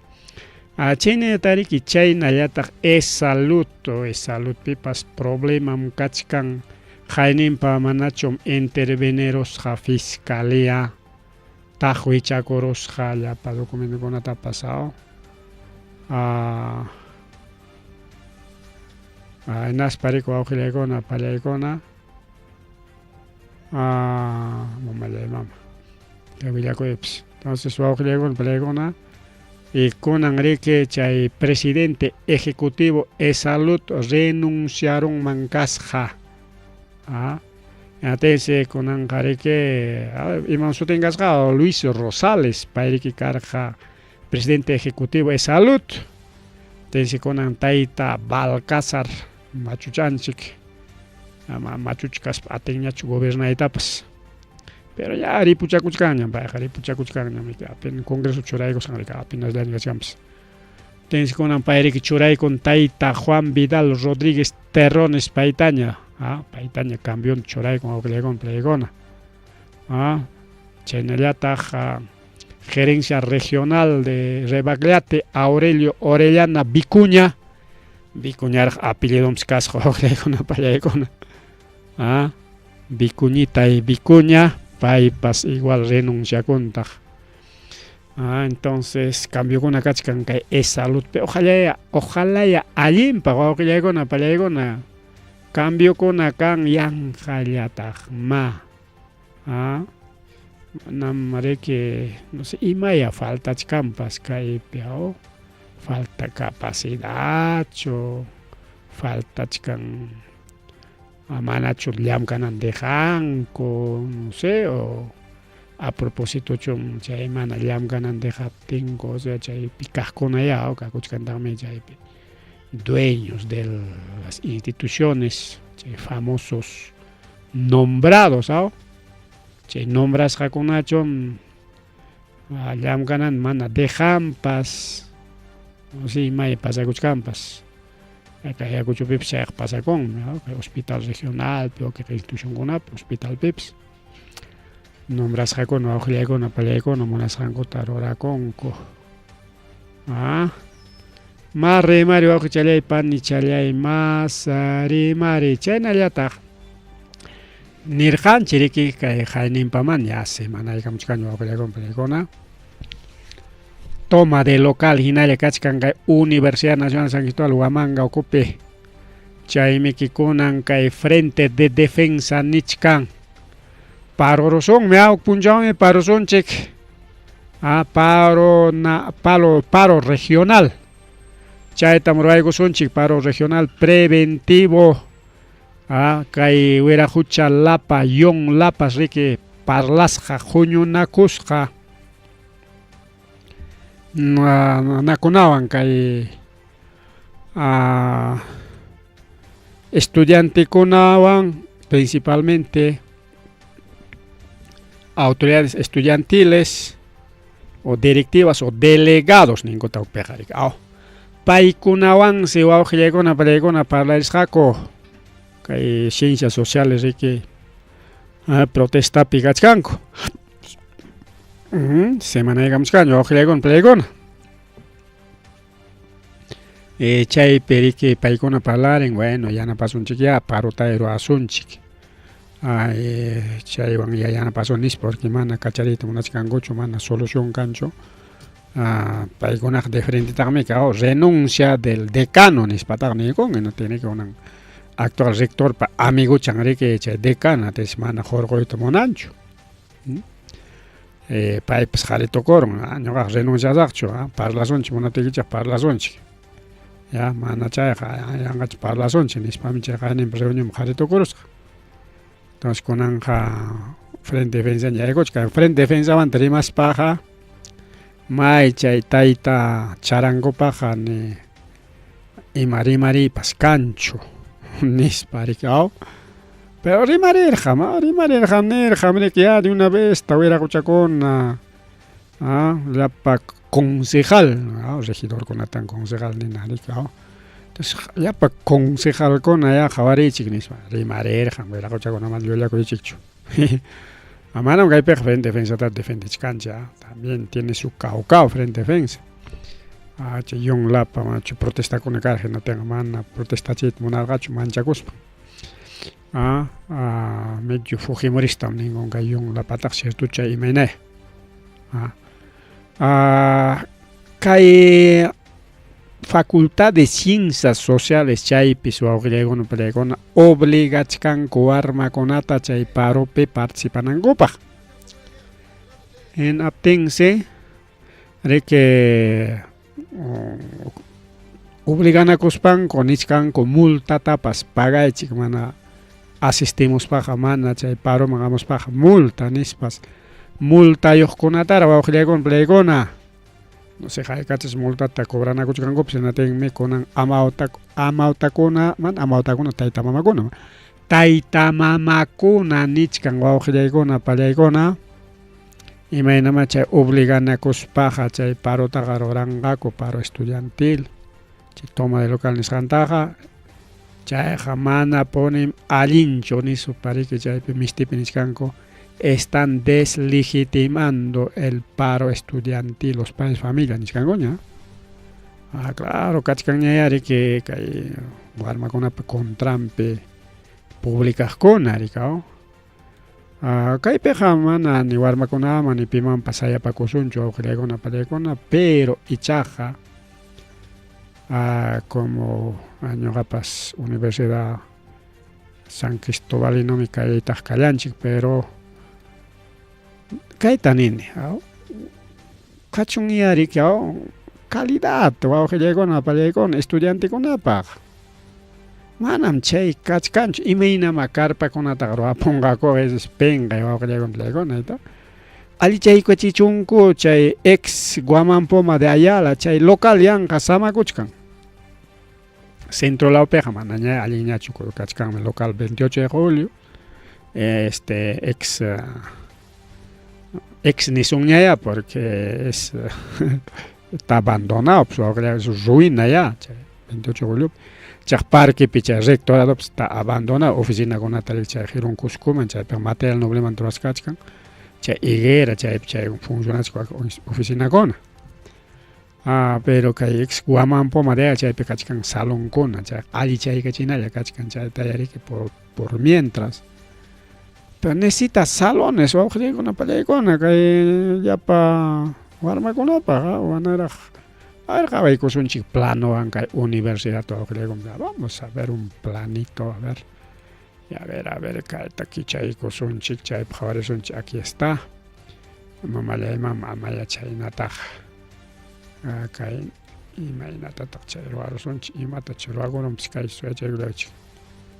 Ah, chaynallataq riki, chaynallataq EsSalud, EsSaludpipas problemam kachkan, qayninpa manachum intervenirusqa fiscalía, taqwichakurusqa llapa documentokunatapas, ah, ah, hinaspa riki wawqillaykuna, pallaykuna, ah, mamallay mama, kay willakuypas. Entonces wawqillaykuna, pallaykuna, y kunan riki chay presidente ejecutivo EsSalud renunciarunman kasqa. Ah, atense kunanqa riki imam sutin kasqa Luis Rosales, pay riki karqa presidente ejecutivo EsSalud. Tense kunan tayta Balcázar machuchanchik, ama machucha kaspa atinñachu gobernaytapas. Pero ya ripuchakuchkanñam payqa, ripuchakuchkanñam apenas congreso churaykusqan riki apenas kachkanpas. Tense kunan pay riki churaykun tayta Juan Vidal Rodríguez Terrones paytaña, ah, paytaña cambion churaykun wawqillaykuna pallaykuna. Ah, chaynallataq gerencia regional de Rebagliati Aurelio Orellana Vicuña, Vicuñaraq apellidonpas kasqa wawqillaykuna pallaykuna. Ah, Vicuñita y Vicuña, paypas igual renunciakuntaq. Ah, entonces cambiokuna kachkan kay EsSaludpi. Ojalá ojalá allinpaq wawqillaykuna pallaykuna cambiokuna kan yanqallataq ma. Ah, manam riki no sé imaya faltachkanpas kaypi aw falta capacidadchu faltachkan manachu llamkanan dejanku no sé o a propósitochum chay mana llamkanan dejaptinku o sea chaypi kaqkunaya kakuchkantaqmi chaypi dueños de las instituciones chay famosos nombrados aw chay nombrasqakunachum llamkanan mana dejanpas no sé imay pasakuchkanpas kay Ayacuchopipas chayqa pasakunmi kay hospital regionalpi o kay institucionkunapi hospitalpipas nombrasqakuna wawqillaykuna pallaykuna munasqankuta rurakunku. Ah, ma rimari wawqichallay panichallay mas rimari chaynallataq nirqanchik riki kay qayninpaman ya semanaykamuchkanña wawqillaykuna pallaykuna. Toma de local hinalla kachkan kay Universidad Nacional San Cristóbal Huamanga ukupi. Chaymiki kunan kay Frente de Defensa nichkan. Parorusunmi, huk punchawmi parusunchik. Paro, na, palo, paro regional. Chaytam ruwaykusunchik paro regional preventivo. Kay Wiraqucha Lapa, Yon Lapas riki parlasqa huñunakusqa nakunawan kay estudiantekunawan principalmente autoridades estudiantiles o directivas o delegados ninkuta hukpiqa riki aw paykunawansi wawqillaykuna pallaykuna parlarisqaku kay ciencias sociales riki protestapi kachkanku semanaykamuchkanchu wawqillaykuna pallaykuna chaypi riki paykuna parlarin bueno yanapasunchikyá parota ruwasunchik chaywan ya yanapasun nispa porque mana kachariyta munachkankuchu mana solución kanchu paykunaqa de frentetaqmi renuncia del decano nispataq niykun tiene que kunan actual rectorpa amiguchan riki chay decana mana hurquyta munanchu paypas qhari tukurun ñuqaqa renunciasaqchu parlasunchik munaptiykichik parlasunchik ya mana chayqa yanqachu parlasunchik nispami chay qayninpi reunión qhari tukurusqa entonces kunanqa frente defensa yaykuchkan frente defensamanta rimaspaqa may chay tayta charankupaqqa ni ima rimariypas kanchu nispa riki aw pero rimarirqam rimarirqam nirqam riki ya de una vez wiraquchakuna llapa concejal regidorkunatan concejal nina riki aw entonces llapa concejalkuna ya qhawariychik nispa rimarirqam wiraquchakuna mana llullakuychikchu manam kaypiqa frente defensata defendichkanchik también tiene su kawkaw frente defensa chay Yon Lapa machu protestakuna karqa hinaptinqa mana protestachiyta munarqachu manchakuspa medio fujimoristam ninkun kay Yon Lapataqa ciertocha imaynaya kay Facultad de Ciencias Sociales chaypis wawqillaykuna pallaykuna obligachkanku warmakunata chay paropi participanankupaq hinaptinsi riki obliganakuspanku nichkanku multatapas pagaychik mana asistimuspaqa mana chay paroman hamuspaqa multa nispas multayuqkunatara wawqillaykuna pallaykuna no sé haykachas multata cobranakuchkankupas hinatinmi kunan amawtakuna mana amawtakuna tayta mamakuna tayta mamakuna nichkan wawqillaykuna pallaykuna imaynamá chay obliganakuspaqa chay parotaqa ruranqaku paro estudiantil chay toma de local nisqantaqa chayqa manapunim allinchu nispa riki chaypi mistipi nichkanku están deslegitimando el paro estudiantil los padres familia nichkankuña claro kachkanñaya riki kay warmakunapa contranpi publicaqkuna riki kaypiqa mana ni warmakunaman ni pimanpas sayapakusunchu wawqillaykuna pallaykuna pero ichaqa como ñuqapas Universidad San Cristobalinomi kaytaq kallanchik pero kayta nini kachunya riki calidad wawqillaykuna pallaykuna estudiantekunapaq manam chay kachkanchu imaynama carpakunataqa ruwapunqaku pinqay wawqillaykuna pallaykuna allichaykachichunku chay ex Guaman Poma de Ayala chay local yanqa samakuchkan centro lawpiqa manaña allinñachu kachkanmi local 28 de julio este ex ex nisunñaya porque es está abandonado pues es ruina ya chay 28 de julio chay parquepi chay rectorado pues está abandonado oficinakunata chay Jirón Cuscoman chaypi material nobleman rurasqa kachkan chay higuera chaypi chay funcionachkan oficinakuna pero kay ex Guaman Poma de chaypi kachkan salonkuna chay allichaykachinalla kachkan chayta riki por mientras pero necesita salones wawqillaykuna pallaykuna kay llapa warmakunapaq manaraq a ver qhawaykusunchik planowan kay universidad wawqillaykuna vamos a ver un planito a ver. A ver, a ver, kayta kichaykusunchik, chaypi qhawarisunchik, aquí está. Mamallay mama, amaya chhaynataq. Kay imaynatataq chay ruwarusunchik, imatach ruwakurunpis kay suyachaykullawaychik.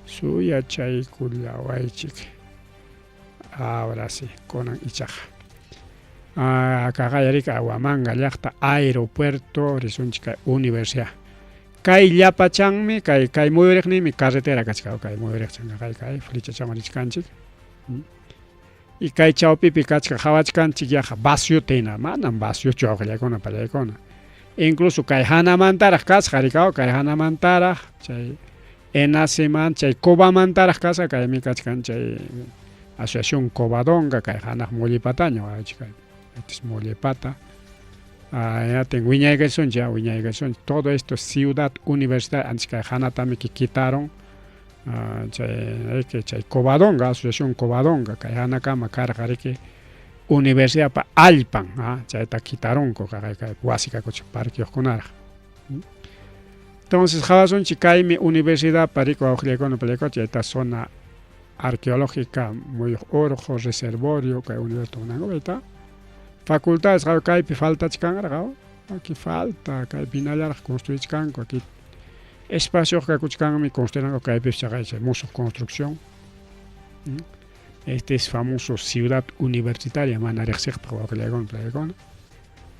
Suyachaykullawaychik. Ahora sí, kunan ichaqa. Kaqaya rika Huamanga llaqta aeropuerto risunchik kay universidad. Kay llapachanmi, kay kay muyuriqninmi carretera kachkan, kay muyuriqchan kay kay flechachawan richkanchik. Y kay chawpipi kachka qhawachkanchik yaqa vaciota hina, manam vaciochu awqallaykuna pallaykuna. Incluso kay hanamantaraq kasqa rikaw, kay hanamantaraq chay Enaceman chay Cobamantaraq kasqa, kaymi kachkan chay Asociación Covadonga, kay hanaq Mollepataña wawachik kay. Este es Mollepata. Atin wiñaykasunchik, wiñaykasunchik. Todo esto es ciudad universidad, antes kay hanatami que quitaron chay chay Covadonga, Asociación Covadonga, kay hanakama karqa riki universidadpa allpan, chayta quitarunku kay kay wasi kakuchik parqueyuqkunaraq. Entonces qhawasunchik kaymi universidadpa riku wawqillaykuna pallaykuna chayta zona arqueológica muyuq urqu reservorio kay universidad tunanku chayta facultades qhawa kaypi faltachkanraq aquí falta kaypi hinallaraq construichkanku aquí espacioqa kakuchkanmi construinanku kaypis chaqay chay musuq construcción. Este es famoso ciudad universitaria mana riqsiqpaq wawqillaykuna pallaykuna.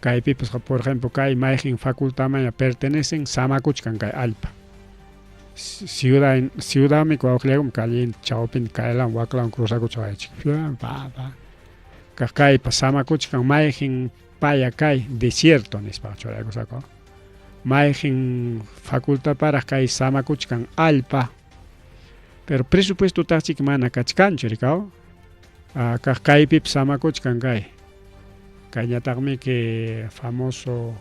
Kaypipas por ejemplo kay mayqin facultadmanña pertenecen samakuchkan kay allpa. Ciudad ciudadmi wawqillaykum calle chawpin kaylawan waklawan cruzakuchawaychik. Pa pa. Kaq kaypas samakuchkan mayqin paya kay desierto nispa churaykusqaku. Mayqin facultadparaq kay samakuchkan allpa. Pero presupuestotaqchik mana kachkanchu rikaw. Kaq kaypipas samakuchkan kay. Kayñataqmi que famoso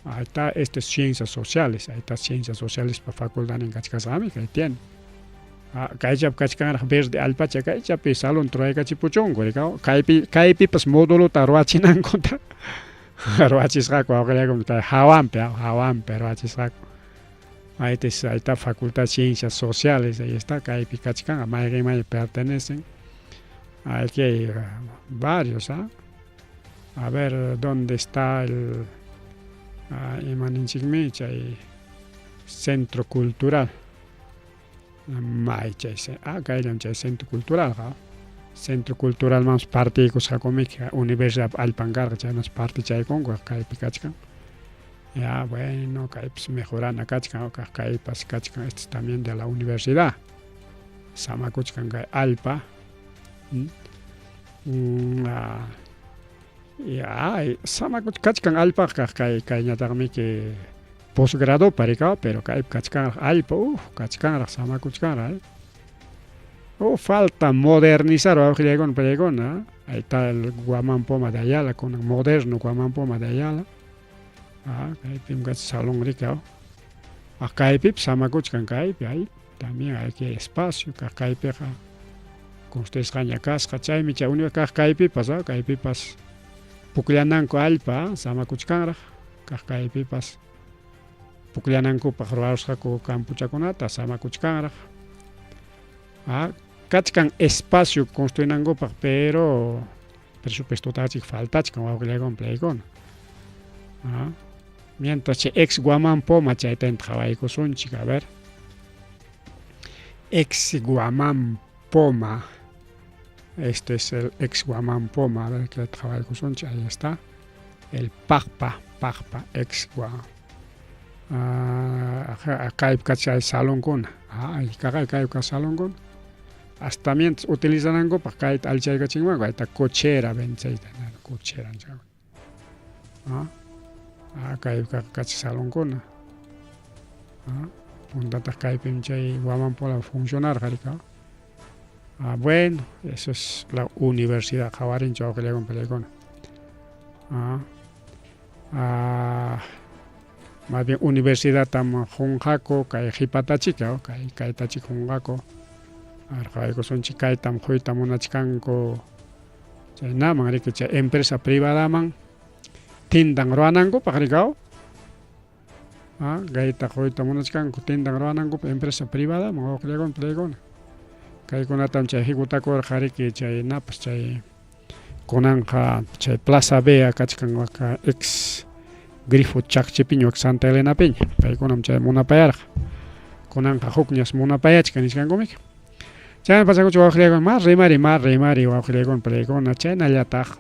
ahí está este es ciencias sociales, ahí está ciencias sociales pa facultadnin kachkasqami kay tiene. Kaychapi kachkanraq verde allpacha kaychapi salón ruwaykachipuchunku rikaw. Kaypi kaypipas módulota ruwachinankuta ruwachisqaku wawqillaykum kay hawanpi hawanpi ruwachisqaku. Ahí está facultad de ciencias sociales, ahí está kaypi kachkan mayqinmanña pertenecen. Aquí hay varios, ¿ah? A ver, ¿dónde está el ima ninchikmi chay centro cultural? May chay kayllam chay centro cultural, Centro cultural manpas partiykusqakumiki universidad allpan karqa chaymanpas partichaykunku kaypi kachkan. Ya, bueno, kaypis mejorana kachkan, kaq kaypas kachkan, este es también de la universidad. Samakuchkan kay allpa. Ya, samakuch kachkan allpaqa kaq kay kayñataqmiki posgradopa rikaw, pero kaypi kachkanraq allpa, kachkanraq samakuchkanraq. Falta modernizar wawqillaykuna pallaykuna. Ahí está el Guamán Poma de Ayala, kunan moderno Guamán Poma de Ayala. Kaypim kachkan salón rikaw. Kaypipas samakuchkan kaypi, ahí también hay que espacio, kaq kaypiqa construisqaña kasqa, chaymi chay kaq kaypipas, kaypipas pukllananku allpa samakuchkanraq, kaq kaypipas pukllanankupaq ruwarusqaku campuchakunata samakuchkanraq. Kachkan espacio construinankupaq, pero presupuestotachik faltachkan wawqillaykuna pallaykuna. Mientras chay ex Guamán Poma chayta qhawaykusunchik, a ver. Ex Guamán Poma. Este es el ex Guamán Poma, a ver qué qhawaykusunchik, ahí está. El Paqpa, Paqpa, ex Guamán. Kaypi kachay salonkuna. Kaqay kaypi salonkuna. Hasta mientras utilizanankupaq kayta allichaykachinmanku, ahí está cochera venceyta, cochera. Kaypi kachay salonkuna. Puntataq kaypim chay Guamán Poma funcionarqa rikaw. Bueno, eso es la universidad qhawarinchik wawqillaykuna pallaykuna. Más bien universidadtam qunqaku kay qhipatachika, kay kaytachik qunqaku. Qhawaykusunchik kaytam quyta munachkanku chaynaman riki chay empresa privadaman tindan ruwanankupaq rikaw. Kayta quyta munachkanku tindan ruwanankupaq empresa privadaman wawqillaykuna pallaykuna. Kaykunatam chay higutakurqa riki chay napas chay kunanqa chay Plaza Vea kachkan waka ex grifo Chaqchipiña wak Santa Elenapiña. Paykunam chay munapayarqa. Kunanqa hukñas munapayachkan nichkankumiki. Chayna pasakuchu wawqillaykuna, ma rimari, ma rimari wawqillaykuna palaykuna, chaynallataq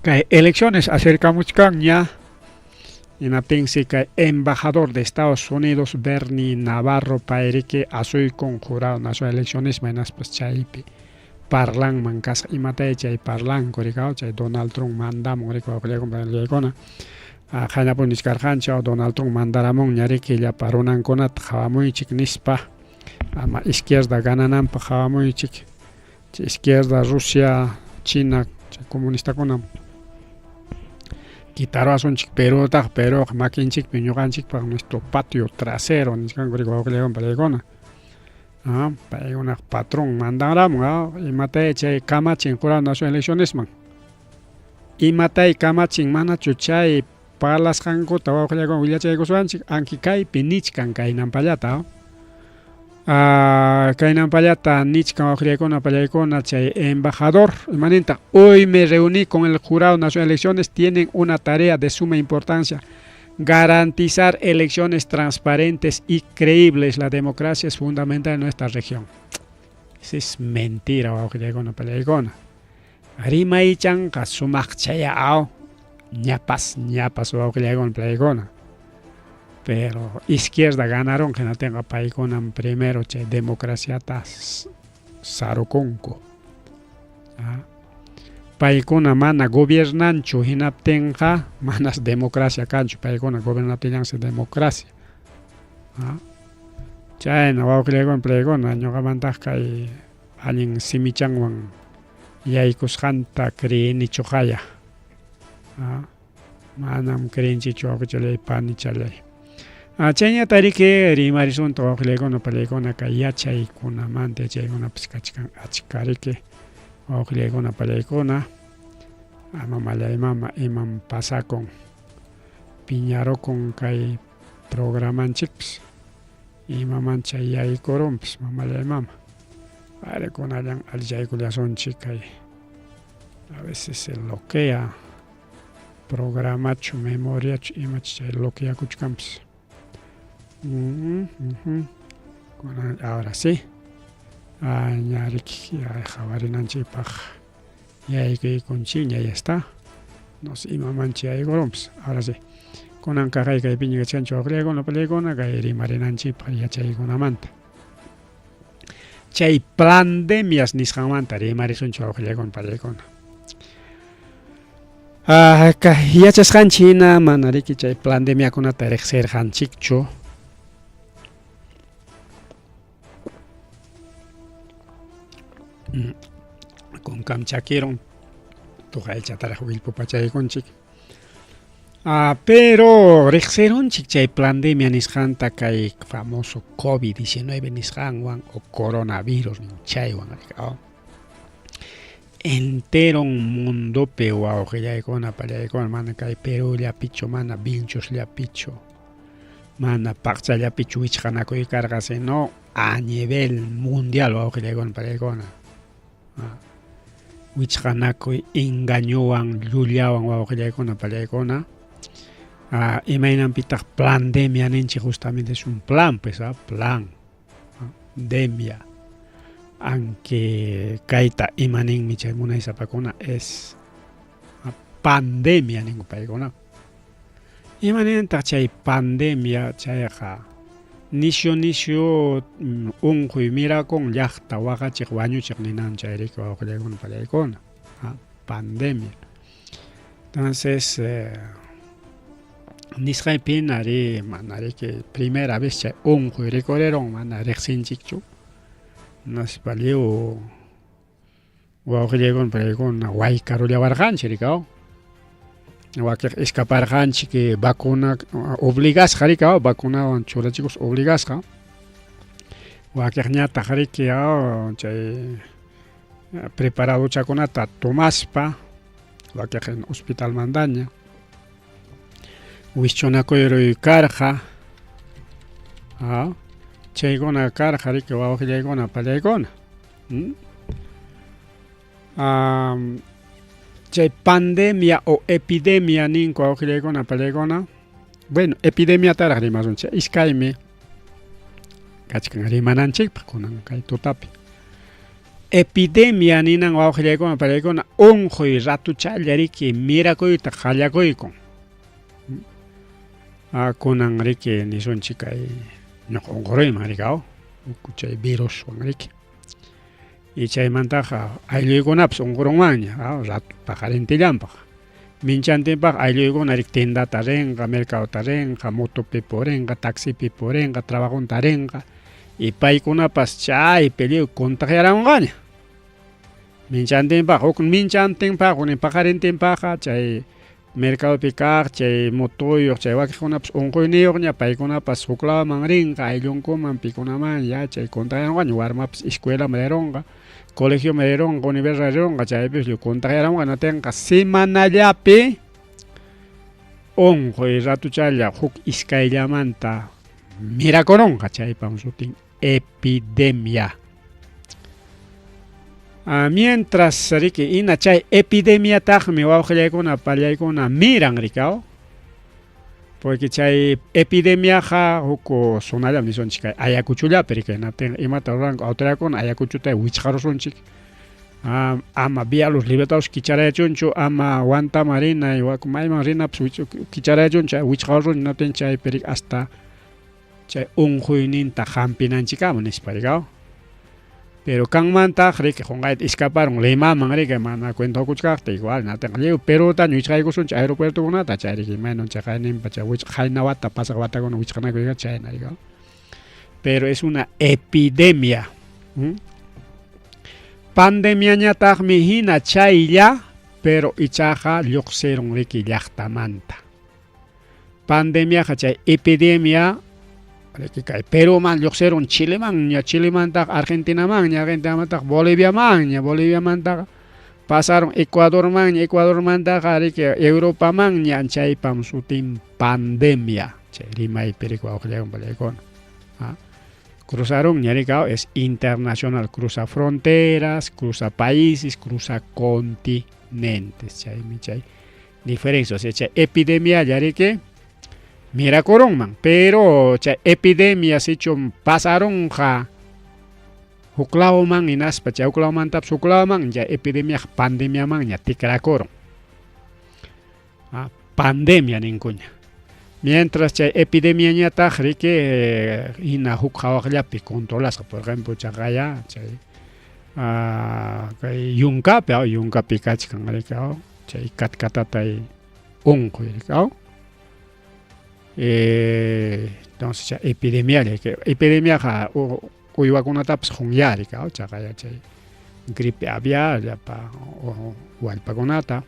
kay elecciones acercamuchkanña, hinaptinsi kay embajador de Estados Unidos Bernie Navarro payriki asuykun jurado nacional eleccionesman hinaspas chaypi parlanman kasqa imataya chay parlanku rikaw chay Donald Trump mandamun riki wawqillaykuna palaykuna qaynapuni nichkarqanchik Donald Trump mandaramunña riki llapa runankunata qhawamuychik nispa ama izquierda ganananpaq qhawamuychik chay izquierda Rusia China chay comunistakunam quitaruwasunchik Perútaqa Perúqa makinchikpi ñuqanchikpaq nuestro patio trasero nichkanku riki wawqillaykuna palaykuna paykunaq patrón mandanramun imataya chay kamachin jurado nacional eleccionesman imatay kamachin manachu chay parlasqankuta wawqillaykuna willachaykusuwanchik anki kaypi nichkan kaynampallata kaynampallata nichkan wawqillaykuna pallaykuna chay embajador imanintaq hoy me reuní con el jurado nacional de elecciones tienen una tarea de suma importancia garantizar elecciones transparentes y creíbles. La democracia es fundamental en nuestra región. Esa es mentira, wawqillaykuna pallaykuna. Rimaychanqa sumaqchaya aw ñapas ñapas wawqillaykuna pallaykuna. Pero izquierda ganaron hinatinqa paykunam primero chay democraciata sarukunku. Paykuna mana gobiernanchu hinaptinqa manas democracia kanchu paykuna gobernaptillansi democracia. Chayna wawqillaykuna pallaykuna ñuqamantaq kay allin simichanwan yaykusqanta creenichuqaya. Manam creenchichu wawqichalay panichalay. Chayñata riki rimarisunta wawqillaykuna pallaykuna kay yachaykunamanta yachaykunapas kachkan achka riki wawqillaykuna pallaykuna mamallay mama imam pasakun piñarukun kay programanchikpas imamancha yaykurunpas mamallay mama arikunallan allichaykullasunchik kay a veces se bloquea programachu memoriachu imachu chay bloqueakuchkanpas. Kunan ahora sí ña riki qhawarinanchikpaq yaykuykunchikña ya está no sé imamancha yaykurunpas ahora sí kunan kaqay kaypiña kachkanchik wawqillaykuna pallaykuna kay rimarinanchikpaq yachaykunamanta chay pandemias nisqanmanta rimarisunchik wawqillaykuna pallaykuna. Yachasqanchik hina mana riki chay pandemiakunata riqsirqanchikchu. Kunkam chakirun tuqaychataraq willpupachaykunchik. Pero riqsirunchik chay pandemia nisqanta kay famoso COVID-19 nisqanwan o coronavirus chaywan enteron mundopi wawqillaykuna pallaykuna mana kay Perúllapichu mana Vilchusllapichu mana Paqchallapichu wichqanakuy karqa sino a nivel mundial wawqillaykuna pallaykuna wichqanakuy engañowan llullawan wawqillaykuna pallaykuna imaynanpitaq pandemia ninchik justamente es un plan pues plan demia aunque kayta ima ninmi chay munaysapakuna es pandemia ninku paykuna ima nintaq chay pandemia chayqa nisyu nisyu unquy mirakun llaqta waqachiq wañuchiq ninan chay riki wawqillaykuna pallaykuna pandemia entonces nisqaypina ri mana riki primera vez chay unquy rikurirun mana riqsinchikchu naspa lliw wawqillaykuna pallaykuna waykarullawarqanchik rikaw wakiq escaparqanchik vacuna obligasqa rikaw vacunawan churachikus obligasqa wakiqñataq riki chay preparadochakunata tomaspa wakiq hospitalmantaña wischunakuyruy karqa. Chaykuna karqa riki wawqillaykuna pallaykuna. Chay pandemia o epidemia ninku wawqillaykuna pallaykuna. Bueno, epidemiataraq rimasunchik. Iskaymi kachkan rimananchikpaq kunan kay tutapi. Epidemia ninan wawqillaykuna pallaykuna unquy ratuchalla riki mirakuyta qallakuykun. Kunan riki nisunchik kay ñuqa unquruyman riki aw chay viruswan riki. Y chaymantaqa aylluykunapas unqurunmanña rato paqarintillanpaq. Minchantinpaq aylluykuna riki tiendata rinqa, mercadota rinqa, motopi purinqa, taxipi purinqa, trabajonta rinqa y paykunapas chaypi lliw contagiaramunqaña. Minchantinpaq huk minchantinpaq paqarintinpaqqa chay mercadopi kaq chay motoyuq chay wakiqkunapas unquyniyuqña paykunapas huk lawman rinqa ayllunkuman pikunaman ya chay contagiamunqaña warmapas escuelaman rirunqa colegioman rirunqa universidad rirunqa chaypis lliw contagiaramunqa natinqa semanallapi unquy ratuchalla huk iskayllamanta mirakurunqa chaypam sutin epidemia. Mientras riki ina chay epidemiataqmi wawqillaykuna pallaykuna miran rikaw porque chay epidemiaqa huk zonallam nisunchik kay Ayacuchollapi riki hinaptinqa imata ruranku autoridadkuna Ayacuchota wichqarusunchik ama Vía Los Libertadores kicharayachunchu ama Huantaman rina mayman rinapas kicharayachunchu wichqarusunchik hinaptin chaypi riki hasta chay unquyninta hampinanchikama nispa rikaw. Pero kanmantaq riki qunqayta escaparon Limaman riki mana cuenta qukuchkaqta igual natinqa lliw Perutaña wichqaykusunchik aeropuertokunata chay riki imaynam chay qayninpa chay qayna wata pasaq watakuna wichqanakuy chayna rikaw. Pero es una epidemia. Pandemiañataqmi hina chaylla pero ichaqa lluqsirun riki llaqtamanta. Pandemiaqa chay epidemia riki kay Peruman lluqsirun Chilemanña, Chilemantaqa Argentinamanña, Argentinamantaqa Boliviamanña, Boliviamantaqa pasarun Ecuadormanña, Ecuadormantaqa riki Europamanña, chaypam sutin pandemia. Chay rimaypi riki wawqillaykuna pallaykuna. Cruzarunña riki es internacional, cruza fronteras, cruza países, cruza continentes. Chaymi chay diferencia, o sea, chay epidemia riki mirakurunman, pero chay epidemia sichum pasarunqa huk lawman hinaspa chay huk lawmantapas huk lawman chay epidemiaqa pandemiamanña tikrakurun. Pandemia ninkuña. Mientras chay epidemiañataq riki hina huk hawaqllapi controlasqa, por ejemplo chaqaya chay kay yunkapi yunkapi kachkan riki chay katkatatay unquy riki entonces chay epidemia epidemiaqa uywakunatapas qunya riki chaqaya chay gripe aviar llapa wallpakunata,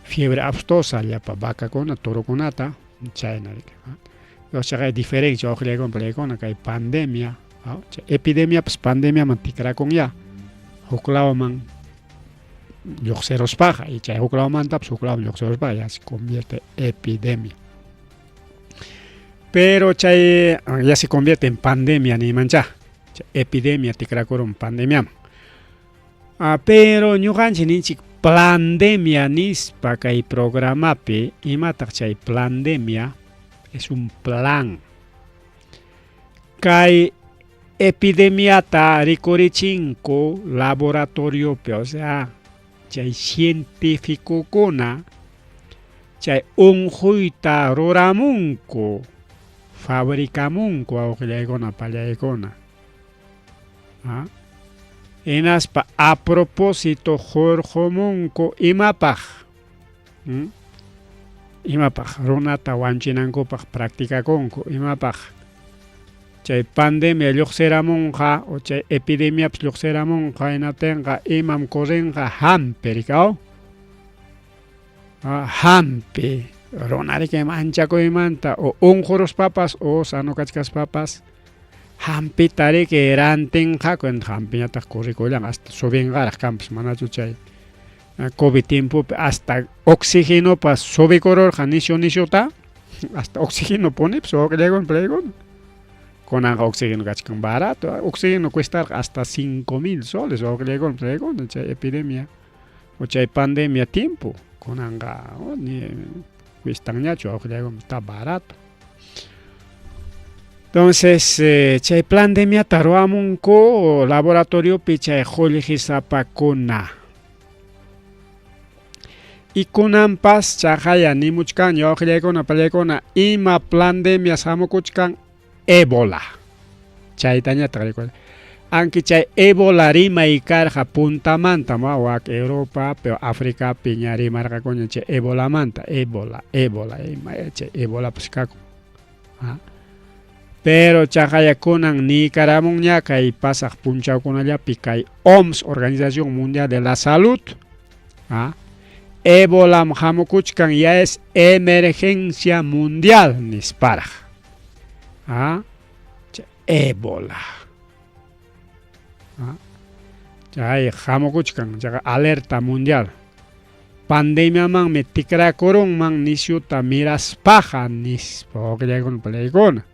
fiebre aftosa llapa vacakuna torokunata chayna riki. Chaqay diferencia wawqillaykuna pallaykuna kay pandemia chay epidemiapas pandemiaman tikrakunya huk lawman lluqsiruspaqa y chay huk lawmantapas huk lawman lluqsiruspaqa ya se convierte epidemia. Pero chay ya se convierte en pandemia niymancha, chay epidemia tikrakurun pandemiaman. Pero ñuqanchik ninchik plandemia nispa kay programapi, imataq chay plandemia? Es un plan. Kay epidemiata rikurichinku laboratoriopi, o sea, chay cientificokuna chay unquyta ruramunku, fabricamunku wawqillaykuna pallaykuna. Hinaspa a propósito hurqumunku imapaq? Imapaq runata wanchinankupaq practicakunku, imapaq chay pandemia lluqsiramunqa o chay epidemiapas lluqsiramunqa hinaptinqa imam corrinqa hampi rikaw. Hampi runa riki manchakuymanta o unquruspapas o sano kachkaspapas hampita riki rantinqaku hampiñataq corrikullan hasta subinqaraq kanpas manachu chay COVID tiempopi hasta oxigenopas subikururqa nisyu nisyuta hasta oxígeno ponipas wawqillaykuna pallaykuna. Kunanqa oxígeno kachkan barato, oxígeno cuestarqa hasta 5000 soles wawqillaykuna palaykuna chay epidemia o chay pandemia tiempo. Kunanqa ni cuestanñachu wawqillaykuna, está barato. Entonces, chay pandemiata ruwamunku laboratoriopi chay qullqisapakuna. Y kunanpas chaqaya nimuchkan wawqillaykuna palaykuna ima pandemia hamukuchkan ébola. Chaytañataq rikuy. Aunque chay ébola rimay karqa puntamanta ma wak Europa, pero Africapi ña rimarqakuña chay ébolamanta, ébola, ébola, ima chay ébolapas kakun. Pero chaqaya kunan niykaramunña kay pasaq punchawkunallapi kay OMS, Organización Mundial de la Salud, ébolam hamukuchkan, ya es emergencia mundial nisparaq. Ébola. Chay hamukuchkan, chaqa alerta mundial. Pandemiamanmi tikrakurunman nisyuta miraspaqa nispa wawqillaykuna palaykuna.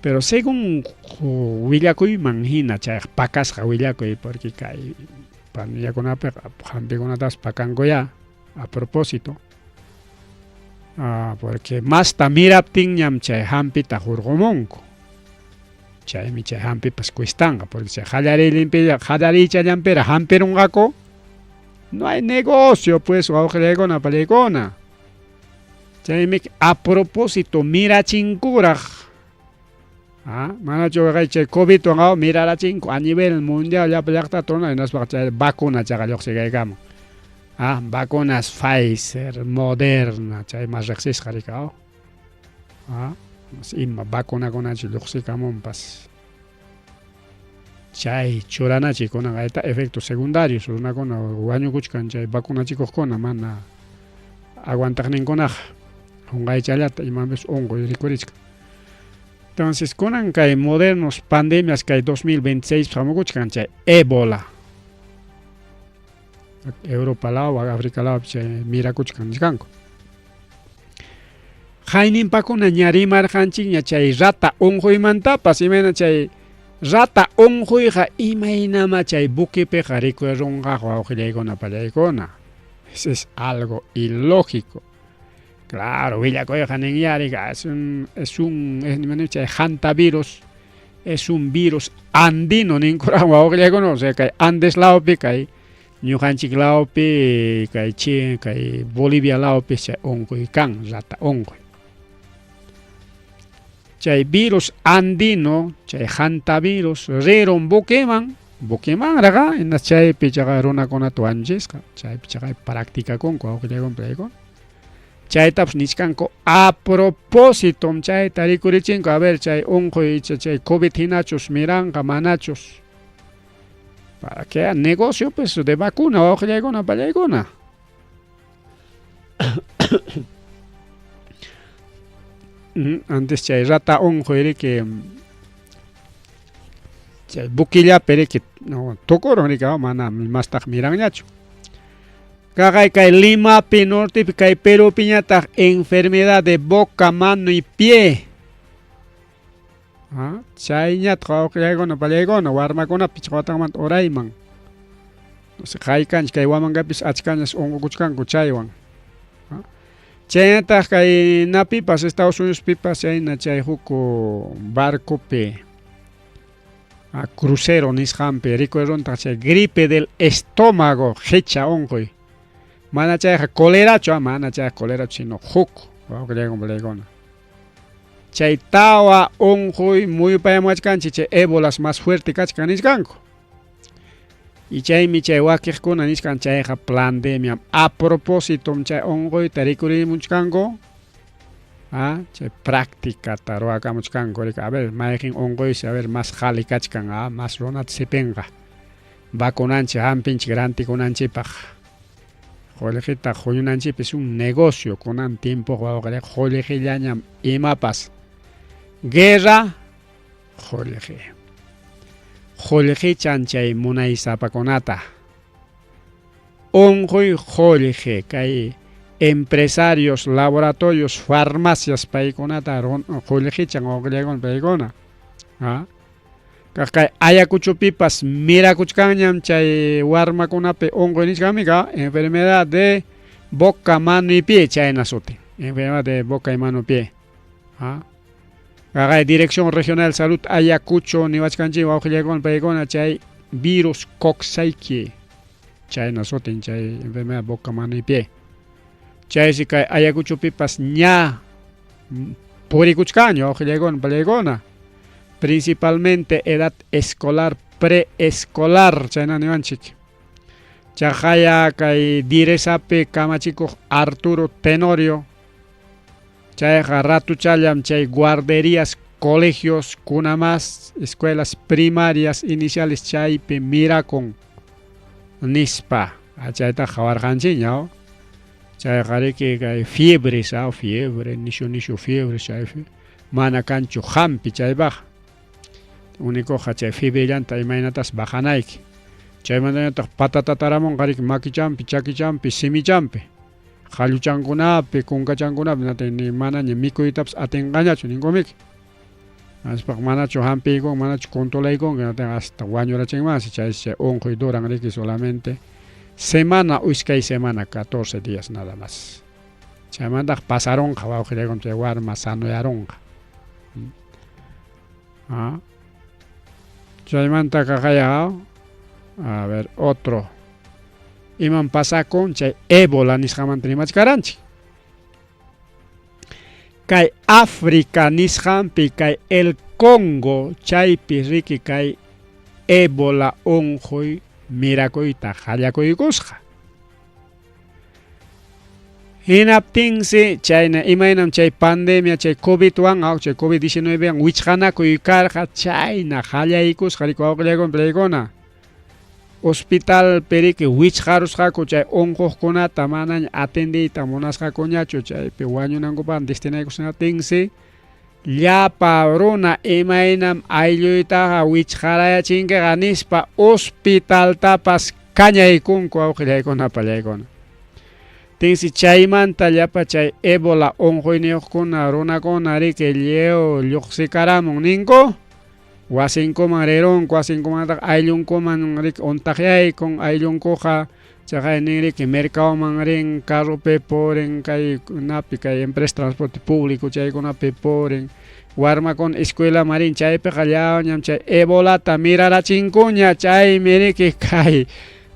Pero según willakuyman hina chayqa pakasqa willakuy, porque kay pandemiakunapiqa hampikunatapas pakankuya a propósito. Porque masta miraptinñam chay hampita hurqumunku. Chaymi chay hampipas cuestanqa, porque chay qallariychallanpira hampirunqaku, no hay negocio pues wawqillaykuna palaykuna. Chaymi a propósito mirachinkuraq. Manachu chay COVIDwan mirarachinku a nivel mundial llapa llaqtata runa hinaspaqa chay vacuna chaqa lluqsikaykamun. Vacunas Pfizer, Moderna, chay mas riqsisqa rika. Ima vacunakunachu lluqsikamunpas. Chay churanachi kunan ayta efectos secundarios runakuna wañukuchkan chay vacunachikuqkuna mana aguantaqninkunaqa qunqaychallata imapis unquy rikurichkan. Entonces kunan kay modernos pandemias kay 2026 hamukuchkan chay ébola. Europa law, África law chay mirakuchkan nichkanku. Hayninpakuna ña rimarqanchikña chay rata unquymantapas, imayna chay rata unquyqa imaynama chay buquepiqa rikurirunqa wawqillaykuna pallaykuna. Eso es algo ilógico. Claro, willakuyqa ninyari es un chay hantavirus, es un virus andino ninkuraq wawqillaykuna, o sea kay Andes lawpi kay ñuqanchik lawpi kay Chile, kay Bolivia lawpi chay unquy kan, rata unquy. Chay virus andino, chay hantavirus rirun buqueman, buquemanraqa hinas chaypi chaqa runakunata wañuchisqa, chaypi chaqa practicakunku wawqillaykuna pallaykuna. Chaytapas nichkanku a propósito chayta rikurichinku, a ver chay unquy chay COVID hinachus miranqa manachus. Para que negocio pues de vacuna wawqillaykuna pallaykuna. Antes chay rata unquy riki chay buquillapi riki no, tukurun riki mana mastaq miranñachu. Kaqay kay Limapi, nortepi, kay Perupiñataq enfermedad de boca, mano y pie. Chayñataq wawqillaykuna pallaykuna warmakuna pichqa watanmanta urayman. Entonces haykanchik kay Huamangapis achkañas unqukuchkanku chaywan. Chaynataq kay napipas Estados Unidospipas chayna chay huk barcopi crucero nisqanpi rikuruntaq chay gripe del estómago qicha unquy. Mana chayqa colerachu, mana chayqa colerachu sino huk wawqillaykuna pallaykuna. Chay tawa unquy muyupayamuwachkanchik chay ébolas más fuerte kachkan nichkanku. Y chaymi chay wakiqkuna nichkan chayqa pandemia a propósito chay unquyta rikurimuchkanku. Chay prácticata ruwakamuchkanku riki, a ver mayqin unquysi, a ver más qhali kachkan, más runata sipinqa vacunanchik hampinchik rantikunanchikpaq. Qullqita huñunanchikpis es un negocio kunan tiempo wawqillayqa qullqillañam imapas. Guerra qullqi. Qullqichan chay munaysapakunata. Unquy qullqi kay empresarios, laboratorios, farmacias paykunata qullqichan wawqillaykuna paykuna. Ha? Kay Ayacuchopipas mirakuchkanñam chay warmakunapi unquy nichkanmi ka enfermedad de boca, mano y pie chayna suti. Enfermedad de boca y mano y pie. Ha? Kaqay Dirección Regional Salud Ayacucho niwachkanchik wawqillaykuna paykuna chay virus Coxsackie chayna sutin chay enfermedad boca, mano y pie. Chaysi kay Ayacuchopipas ña purikuchkanña wawqillaykuna pallaykuna. Principalmente edad escolar, preescolar, chayna niwanchik. Chaqaya kay Diresapi kamachikuq Arturo Tenorio chayqa ratuchallam chay guarderías, colegios, kunamas, escuelas primarias iniciales chaypi mirakun nispa. Chayta qhawarqanchikña, chayqa riki kay fiebres, fiebre, nishu nishu fiebre, chay mana kanchu hampi chaypaq. Únicoqa chay fiebrellanta imaynatas bajanayki. Chaymantañataq patatataramunqa riki makichanpi, chakichanpi, simichanpi. Qalluchankunapi, kunkachankunapi ni manaña mikuytapas atinqañachu ninkumiki. Aspaq manachu hampiykunki, manachu controlaykunki, hasta wañurachinmansi chay chay unquy duran riki solamente semana o iskay semana, 14 días nada más. Chaymantaq pasarunqa wawqillaykuna chay warma sanoyarunqa. Ah. Chaymanta kaqaya a ver otro iman pasakun chay ébola nisqamanta rimachkaranchik. Kay África nisqanpi kay el Congo chaypi riki kay ébola unquy mirakuyta qallakuykusqa. Hinaptinsi chayna imaynam chay pandemia chay COVIDwan chay COVID-19 wan wichqanakuy karqa chayna qallaykusqa riki wawqillaykuna pallaykuna. Hospital riki wichqarusqaku chay unquqkunata manaña atendiyta munasqakuñachu chaypi wañunankupaq destinaykusqatinsi llapa runa imaynam aylluytaqa wichqarayachinkiqa nispa hospitaltapas kañaykunku wawqillaykuna pallaykuna. Tinsi chaymanta llapa chay ébola unquyniyuqkuna runakuna riki lliw lluqsikaramun ninku wasinkuman rirunku wasinkumantaqa ayllunkuman riki untaqyaykun ayllunkuqa chaqay nin riki mercadoman rin carropi purin kaykunapi kay empresa transporte público chaykunapi purin warmakuna escuelaman rin chaypiqa llañam chay ébolata mirarachinkuña chaymi riki kay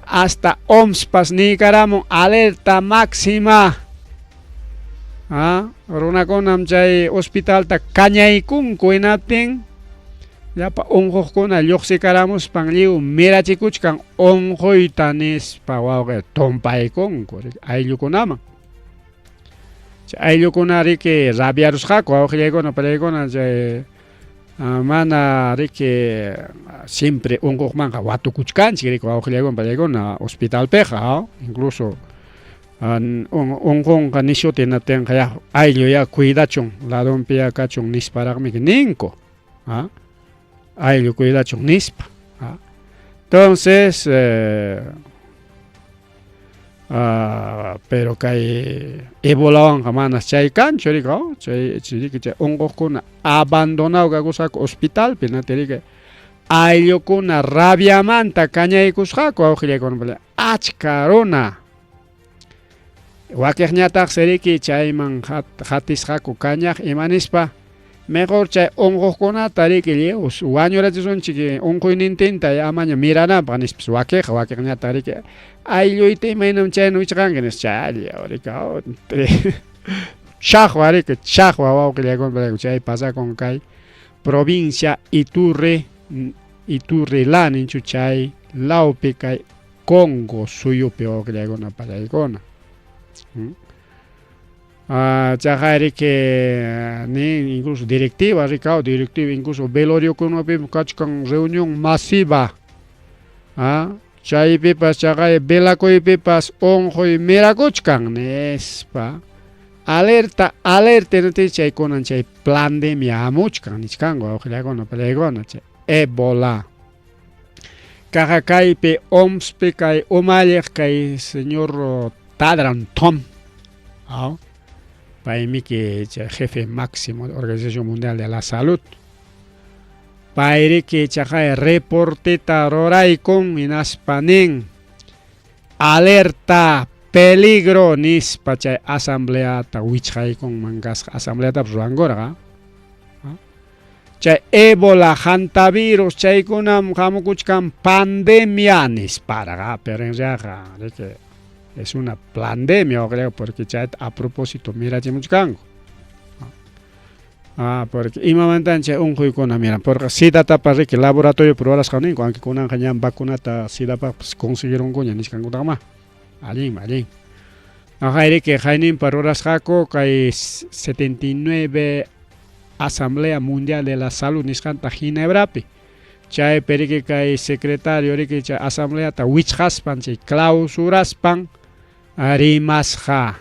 hasta OMSpas niykaramun alerta máxima. Ah, runakunam chay hospitalta kañaykunku hinaptin llapa unquqkuna lluqsikaramuspan lliw mirachikuchkan unquyta nispa wawqi tumpaykunku ayllukunaman. Chay ayllukuna riki rabiarusqaku wawqillaykuna pallaykuna chay mana riki siempre unquqmanqa watukuchkanchik riki wawqillaykuna pallaykuna hospitalpiqa incluso unqunqa nishuta hinaptinqa ya ayllu ya cuidachun ladonpi ya kachun nisparaqmi ninku. Ayllu cuidachun nispa. Entonces pero kay ebolawanqa manas chay kanchu riki chay riki chay unquqkuna abandonado kakusqaku hospitalpi riki ayllukuna rabiamanta kañaykusqaku wawqillaykuna achka runa wakiqñataqsi riki chayman hatisqaku kañaq ima nispa mejor chay unquqkunata riki lliw wañurachisunchik unquynintinta amaña miranapaq nispas wakiqa wakiqñataq riki aylluyta imaynam chayna wichqanki nispa chaylla riki chaqwa riki chaqwa wawqillaykuna chay pasakun kay provincia Iturri Iturri-La ninchu chay lawpi kay Congo suyupi wawqillaykuna pallaykuna. Chaqay riki nin incluso directiva rikaw directiva incluso veloriokunapi kachkan reunión masiva chaypipas chaqay velakuypipas unquy mirakuchkan nispa alerta alerta chay kunan chay pandemia hamuchkan nichkanku wawqillaykuna pallaykuna chay ébola. Kaqa kaypi OMSpi kay umalliq kay señor Tadran Tom paymiki chay jefe máximo de Organización Mundial de la Salud. Payriki chaqay reporteta ruraykun hinaspa nin alerta peligro nispa chay asambleata wichqaykunman kasqa asambleatapas ruwankurqa. Chay ébola hantavirus chaykunam hamukuchkan pandemia nisparqa, pero en realidad riki es una plandemia porque chayta a propósito mirachimuchkanku. Ah, porque imamantan chay unquykuna miran, porque sidatapas riki laboratorio rurasqa ninku, aunque kunanqa ñam vacunata sidapaqpas conseguirunkuña nichkankutaqmá. Allin, allin. Riki hayninpa rurasqaku kay 79 Asamblea Mundial de la Salud nisqanta Ginebrapi. Chaypi riki kay secretario riki chay asambleata wichqaspan chay clausuraspan rimasqa.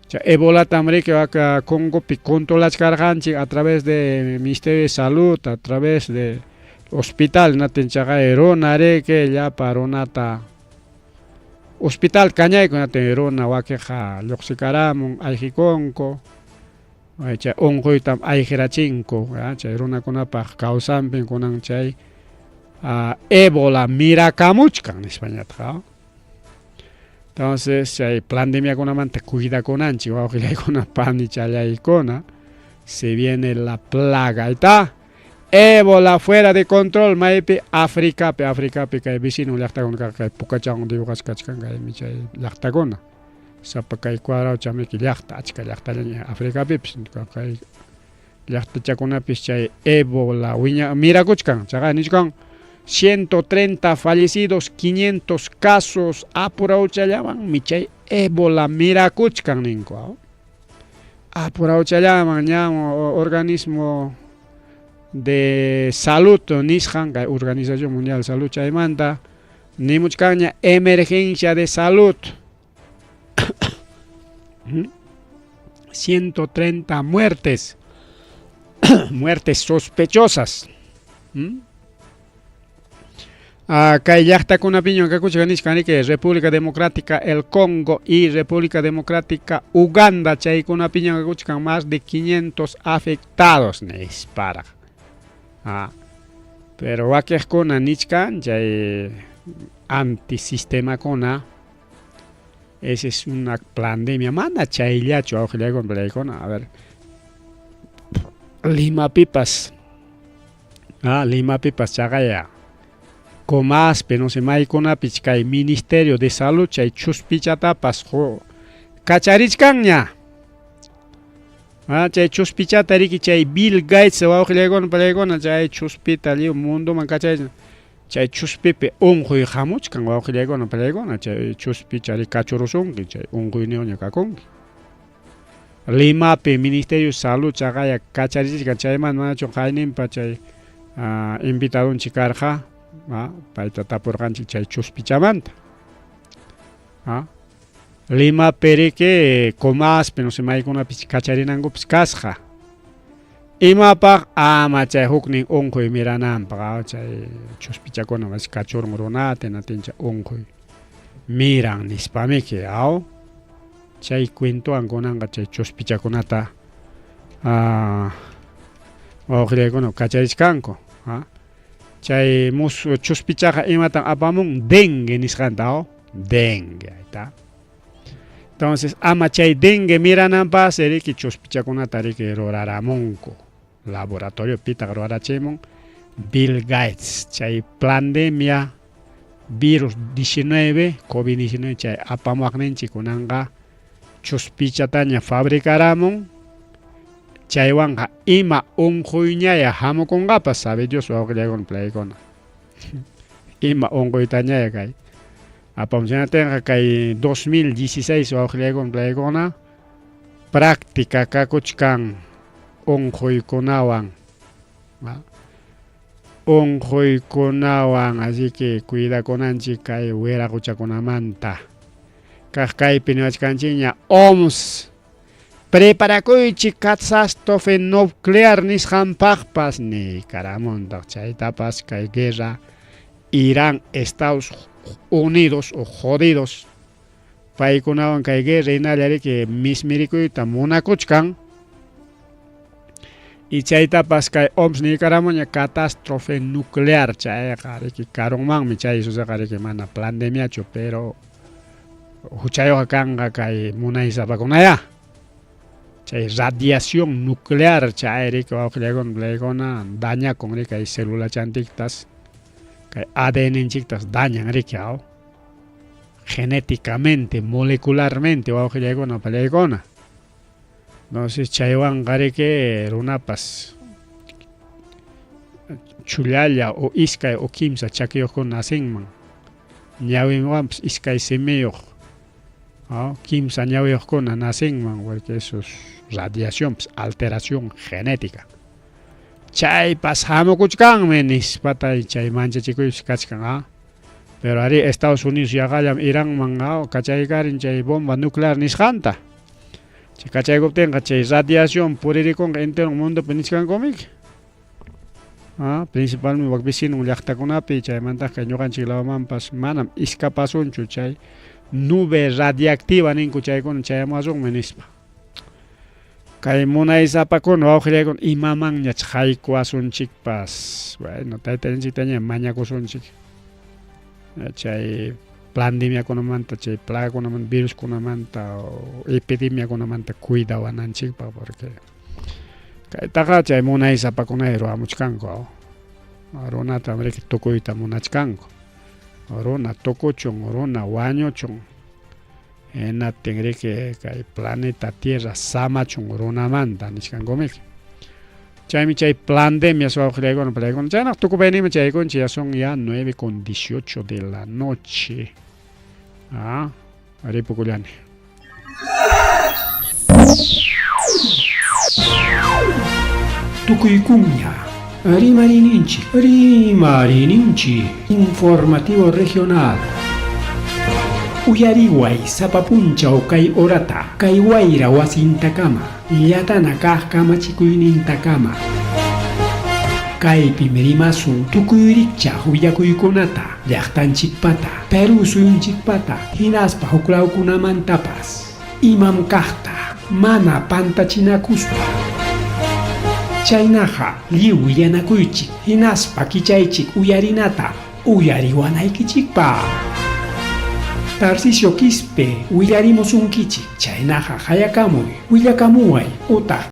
Chay Ebolatam riki waka Congopi controlachkarqanchik a través de Ministerio de Salud, a través de hospital natin chaqay runa riki llapa runata hospital kañayku natin runa wakiqa lluqsikaramun ayqikunku chay unquytam ayqirachinku chay runakunapaq kawsanpin kunan chay ébola mirakamuchkan nispañataq. Entonces chay pandemiakunamanta cuidakunanchik wawqillaykuna panichallaykuna, se viene la plaga, ahí está. Ébola fuera de control maypi Africapi, Africapi kay vecino llaqtakuna kay pukachawan dibujasqa kachkan kaymi chay llaqtakuna. Sapa kay cuadrado chamiki llaqta, achka llaqtallaña Africapipis kay llaqtachakunapis chay ébola wiña mirakuchkan, chaqa nichkan 130 fallecidos, 500 casos apurawchallamanmi chay ébola mirakuchkan ninku. Apurawchallaman ña organismo de salud nisqan kay Organización Mundial de Salud chaymanta nimuchkanña emergencia de salud. 130 muertes, muertes sospechosas. Kay llaqtakunapiña kakuchkan nichkan riki República Democrática el Congo y República Democrática Uganda chaykunapiña kakuchkan más de 500 afectados nispara. Pero wakiqkuna nichkan chay antisistemakuna esa es una pandemia mana chayllachu wawqillaykuna a ver Limapipas Limapipas chaqaya Comaspe, no sé, maykunapis kay Ministerio de Salud chay chuspichatapas kacharichkanña. Chay chuspichata riki chay Bill Gates wawqillaykuna palaykuna chay chuspita lliw mundoman kacharichkan. Chay chuspipi unquy hamuchkan wawqillaykuna palaykuna chay chuspicha riki kachurusunki chay unquyniyuqña kakunki. Limapi Ministerio de Salud chaqaya kacharichkan chaymanta manachu qayninpa chay invitadunchik karqa. Payta tapurqanchik chay chuspichamanta. Limapi riki Comaspi no sé maykunapis kacharinankupis kasqa. Imapaq ama chay huknin unquy mirananpaq chay chuspichakuna mas kachurun runata hinatincha unquy miran nispamiki aw chay cuentowan kunanqa chay chuspichakunata wawqillaykuna kacharichkanku. Chay chuspichaqa imatan apamun dengue nisqanta aw dengue ahí está. Entonces ama chay dengue mirananpas riki chuspichakunata riki ruraramunku laboratorio pitaq rurachimun Bill Gates chay pandemia virus 19 COVID-19 chay apamuwaqninchik kunanqa chuspichataña fabricaramun chaywanqa ima unquyñaya hamukunqapas sabe Dios wawqillaykuna palaykuna ima unquytañaya kay apamuchinatinqa kay 2016 wawqillaykuna palaykuna práctica kakuchkan unquykunawan unquykunawan así que cuidakunanchik kay wiraquchakunamanta kaq kaypi niwachkanchikña OMS preparakuychik catástrofe nuclear nisqanpaqpas nikaramuntaq chaytapas kay guerra Irán Estados Unidos o jodidos paykunawan kay guerra hinalla riki mismirikuyta munakuchkan. Y chaytapas kay OMS niykaramuña catástrofe nuclear chayqa riki karunmanmi chay suceqa riki mana pandemiachu pero huchayuqqa kanqa kay munaysapakunayá chay radiación nuclear chay riki wawqillaykuna palaykuna dañakun riki kay celulachantiktas kay ADN-ninchiktas dañan riki aw genéticamente molecularmente wawqillaykuna palaykuna entonces chaywanqa riki runapas chullalla o iskay o kimsa chakiyuqkuna nacinman ñawinwanpas iskay simiyuq kimsa ñawiyuqkuna nacinman porque eso es radiación alteración genética chaypas hamukuchkanmi nispata chay manchachikuypas kachkan a pero ari Estados Unidos yaqallam Iranman kachaykarin chay bomba nuclear nisqanta chay kachaykuptinqa chay radiación puririkunqa entero mundopi nichkankumiki principalmente wak vecino llaqtakunapi chaymantaqa ñuqanchik lawmanpas manam iskapasunchu chay nube radiactiva ninku chaykuna chayamuwasunmi nispa kay munaysapakuna wawqillaykuna imamanñach haykuwasunchikpas bueno taytallanchiktaña mañakusunchik chay pandemiakunamanta chay plagakunamanta viruskunamanta epidemiakunamanta cuidawananchikpaq porque kaytaqa chay munaysapakunay ruwamuchkanku runata riki tukuyta munachkanku runa tukuchun runa wañuchun hinaptin riki kay planeta tierra samachun runamanta nichkankumiki chaymi chay pandemias wawqillaykuna palaykuna chaynaq tukupayninman chaykunchik ya son ya 9:18 de la noche ripukullani. Tukuykunña Rimarininchik, Rimarininchik, Informativo Regional. Uyariway sapa punchaw kay horata, kay wayra wasintakama, llatana kaq kamachikuynintakama. Kaypim rimasun tukuy rikchaq willakuykunata, llaqtanchikpata, Perú suyunchikpata, hinaspa huklawkunamantapas. Imam kaqta, mana pantachinakuspa. Chaynaqa lliw willanakuychik, hinaspa kichaychik uyarinata, uyariwanaykichikpaq. Tarcisio Quispe willarimusunkichik, chaynaqa hayakamuy, willakamuway utaq.